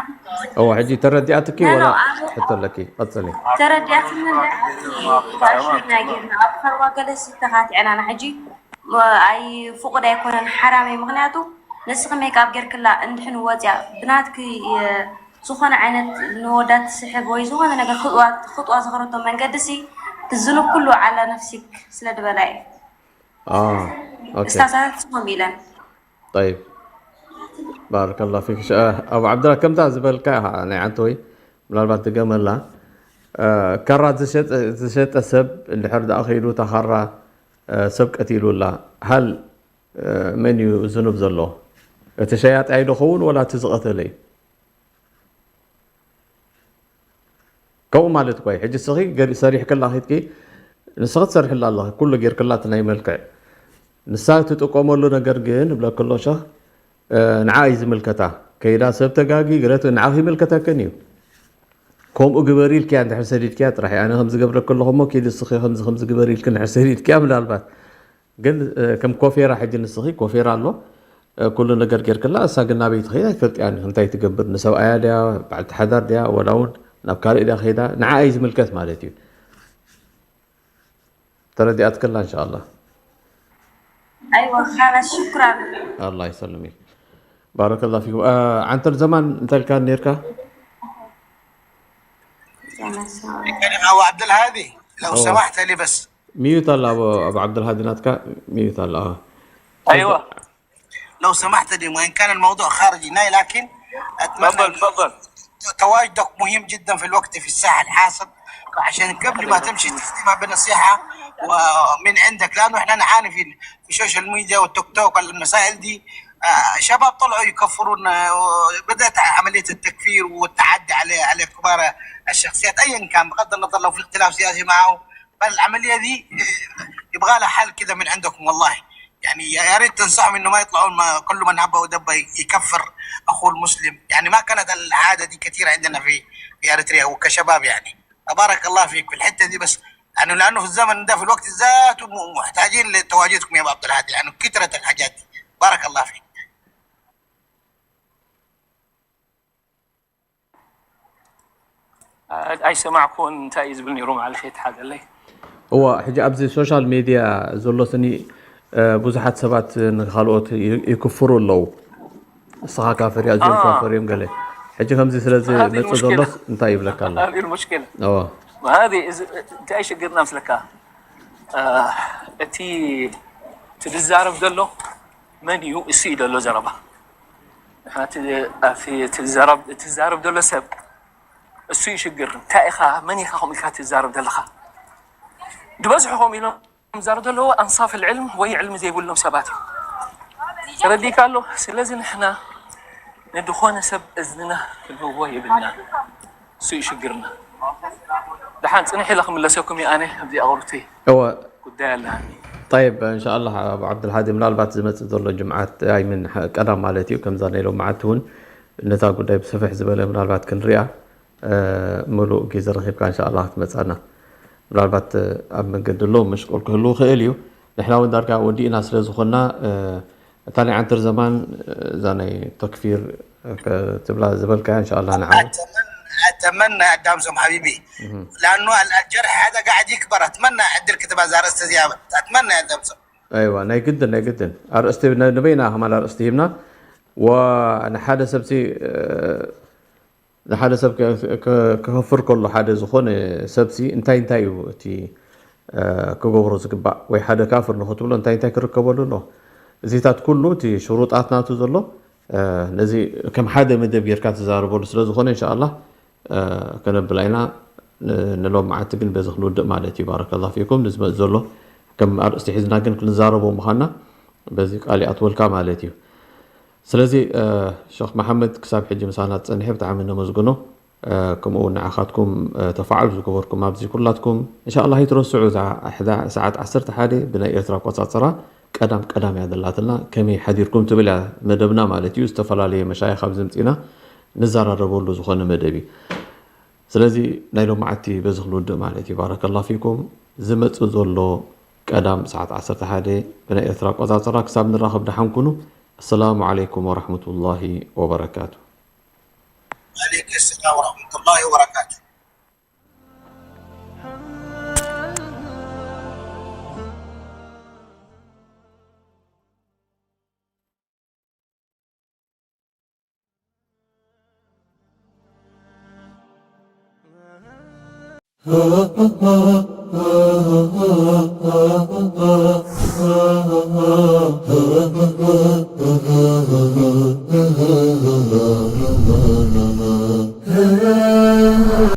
እወ፣ ሕጂ ተረዲኣትኪ ላ፣ ላ፣ ወላ ኣነ ሕቶ ኣለኪ? ቀጽሊ። ተረዲኣትኒ እንዳ፣ እዛ ሽግርና ጌርና ኣብ ኸርዋ ገለሲ ተኻቲዕና፣ ንሕጂ፣ ሞ-፣ ኣይ፣ ፍቑድ ኣይኮነን፣ ሓራም እዩ። ምኽንያቱ ንስኺ ሜክኣፕ ጌርክላ እንድሕን ወጽያ፣ ብናትኪ፣ እ፣ ዝኾነ ዓይነት ንወዳት ትስሕብ ወይ ዝኾነ ነገር ክጥዋ፣ ክጥዋ ዝኸረቶ መንገዲ ሲ፣ ትዝንብ ኩሉ ዓላ ነፍሲክ ስለ ድበላ እዩ። አ፣ ኦኬ። እስታዛት ጽሞም ኢለን። ጠይብ። ባረከላሁ ፊክ። ሸ-፣ ኣቡ ዓብደላ፣ ከምታ ዝበልካ ኢኻ፣ ናይ ዓንተወይ፣ ምናልባት ድገመላ። እ፣ ካራ ዝሸጠ፣ ዝሸጠ ሰብ እንድሕር ደኣ ኸይዱ እታ ካራ፣ እ፣ ሰብ ቀቲሉላ፣ ሃል፣ እ፣ መን እዩ ዝኑብ ዘሎ? እቲ ሸያጣይ ዶ ኸውን ወላ እቲ ዝቐተለ እዩ? ከምኡ ማለት እኮ እዩ። ሕጂ እስኺ ገሪ-፣ ሰሪሕክላ ኺድኪ፣ ንስኺ ትሰርሕላ ኣለኺ፣ ኩሉ ጌርክላ እቲ ናይ መልክዕ። ንሳ ትጥቀመሉ ነገር ግን፣ እብለኪ ኣሎ ሸኽ፣ እ፣ ንዓ እዩ ዝምልከታ። ከይዳ ሰብ ተጋጊ፣ ግረት፣ ንዓኺ ይምልከተክን እዩ። ከምኡ ግበሪ ኢልክያ እንድሕር ሰዲድክያ ጥራሕ እዩ። ኣነ ከም ዝገብረኪ ኣለኹ እሞ፣ ኪዲ እስኺ ከምዚ፣ ከምዚ ግበሪ ኢልኪ እንድሕር ሰዲድክያ ምናልባት። ግን፣ እ፣ ከም ኮፌራ ሕጂ ንስኺ ኮፌራ ኣሎ። ኩሉ ነገር ጌርክላ፣ እሳ ግን ናበይ ትኸይድ ኣይትፈልጥያን። እንታይ ትገብር? ንሰብኣያ ድያ፣ በዓልቲ ሓዳር ድያ፣ ወላ እውን ናብ ካልእ ድያ ከይዳ? ንዓኣ እዩ ዝምልከት ማለት እዩ። ተረዲኣትክላ እንሻኣላ። أيوة خلاص، شكرا. ኣላ ይሰልምክ። ባረከላ ፊኩም። ዓንተር ዘማን እንታይ ኢልካ ነርካ? أبو عبد الهادي، لو سمحت لي بس. ሚዩት ኣላ ኣቡ ዓብደልሃዲ ናትካ ሚዩት ኣላ። أيوة. لو سمحت لي، وإن كان الموضوع خارج هنا، لكن أتمنى تفضل، تفضل. تواجدك مهم جدا في الوقت، في الساحة الحاصل، عشان قبل ما تمشي تختمها بنصيحة ومن عندك، لأنه إحنا نعاني في في السوشيال ميديا والتيك توك، المسائل دي. آه، شباب طلعوا يكفرون، آه، بدأت عملية التكفير والتعدي على على كبار الشخصيات، أيا كان، بغض النظر لو في اختلاف سياسي معه، فالعملية دي، آه، يبغى لها حل كده من عندكم والله. يعني يا يا ريت تنصحهم إنه ما يطلعون، ما كل من هب ودب يكفر أخوه المسلم. يعني ما كانت العادة دي كثيرة عندنا في في أريتريا وكشباب يعني. تبارك الله فيك في الحتة دي بس، يعني لأنه في الزمن ده في الوقت ذاته م- محتاجين لتواجدكم يا أبو عبد الهادي، لأنه كثرت الحاجات دي. بارك الله فيك. ኣይሰማዕኩን እንታይ እዩ ዝብል ነይሩ ማለት የተሓዘለይ። እዋ ሕጂ ኣብዚ ሶሻል ሜድያ ዘሎ ስኒ ብዙሓት ሰባት ንካልኦት ይክፍሩ ኣለዉ። እስኻ ካፍር እያ እዚኦም ካፍር እዮም ገለ። ሕጂ ከምዚ ስለዚ መጽእ ዘሎስ እንታይ ይብለካ ኣሎ? هذه المشكلة. እዋ هذه እንታይ ሽግርና ምስለካ እቲ ትዛረብ ዘሎ መን እዩ እሱ እዩ ዘሎ ዘረባ ንሓንቲ እቲ ትዛረብ ዘሎ ሰብ እሱ እዩ ሽግር እንታይ ኢኻ መን ኢኻ ከምኡ ኢልካ ትዛረብ ዘለኻ ዝበዝሑ ከምኡ ኢሎም ዝዛረብ ዘለዎ ኣንሳፍ ልዕልም ወይ ዕልሚ ዘይብሎም ሰባት እዩ ተረዲካ ኣሎ ስለዚ ንሕና ንድኾነ ሰብ እዝንና ክንህቦ የብልና እሱ እዩ ሽግርና ደሓን ፅንሕ ኢለ ክምለሰኩም እየ ኣነ ኣብዚ ኣቕርብቲ እወ ጉዳይ ኣለኒ طيب إن شاء الله أبو عبد الهادي ምናልባት ዝመፅእ ዘሎ ጅምዓት ኣይምን ቀዳም ማለት እዩ ከምዛ ናይ ሎምዓቲ እውን ነታ ጉዳይ ብስፍሕ ዝበለ ምናልባት ክንሪኣ ምሉእ ግዜ ረኺብካ እንሻ ኣላ ክትመፅኣና ምናልባት ኣብ መንገዲ ኣሎ ምሽቆል ክህልው ክእል እዩ ንሕና እውን ዳርጋ ወዲእና ስለ ዝኾንና እታ ናይ ዓንተር ዘማን እዛ ናይ ተክፊር ትብላ ዝበልካያ እንሻ ኣላ ንዓወት أتمنى أتمنى يا دامسم حبيبي، لأنه ال- الجرح هذا قاعد يكبر. أتمنى أعدل كتاب هذا أستاذ يابا، أتمنى يا دامسم. ኣይዋ ናይ ግድን ናይ ግድን ኣርእስቲ ንበይና ከማን ኣርእስቲ ሂብና ወ ንሓደ ሰብሲ ንሓደ ሰብ ክኸፍር ከሎ ሓደ ዝኾነ ሰብሲ እንታይ እንታይ እዩ እቲ ክገብሮ ዝግባእ ወይ ሓደ ካፍር ንክትብሎ እንታይ እንታይ ክርከበሉ ኣሎ እዚታት ኩሉ እቲ ሽሩጣት ናቱ ዘሎ ነዚ ከም ሓደ መደብ ጌርካ ትዛረበሉ ስለ ዝኾነ እንሻ ኣላ ከነብላ ኢና ንሎም መዓልቲ ግን በዚ ክንውድእ ማለት እዩ ባረከላ ፊኩም ንዝመፅ ዘሎ ከም ኣርእስቲ ሒዝና ግን ክንዛረቦ ምዃንና በዚ ቃል ይኣትወልካ ማለት እዩ ስለዚ ሸኽ መሓመድ ክሳብ ሕጂ ምሳና ዝፀንሐ ብጣዕሚ ነመስግኖ ከምኡ እውን ንዓኻትኩም ተፋዕሉ ዝገበርኩም ኣብዚ ኩላትኩም እንሻ ኣላ ይትረስዑ እዛ ሰዓት ዓሰርተ ሓደ ብናይ ኤርትራ ኣቆፃፅራ ቀዳም ቀዳም እያ ዘላትና ከመይ ሓዲርኩም ትብል እያ መደብና ማለት እዩ ዝተፈላለየ መሻይኽ ኣብዚ ምፅና ንዘራረበሉ ዝኾነ መደብ እዩ ስለዚ ናይ ሎማዓቲ በዚ ክንውድእ ማለት እዩ ባረከላ ፊኩም ዝመፅእ ዘሎ ቀዳም ሰዓት ዓሰርተ ሓደ ብናይ ኤርትራ ኣቆፃፅራ ክሳብ ንራኸብ ደሓን ኩኑ ኣሰላሙ ዓለይኩም ወራሕመቱላሂ ወበረካቱ عليك السلام ورحمة الله وبركاته.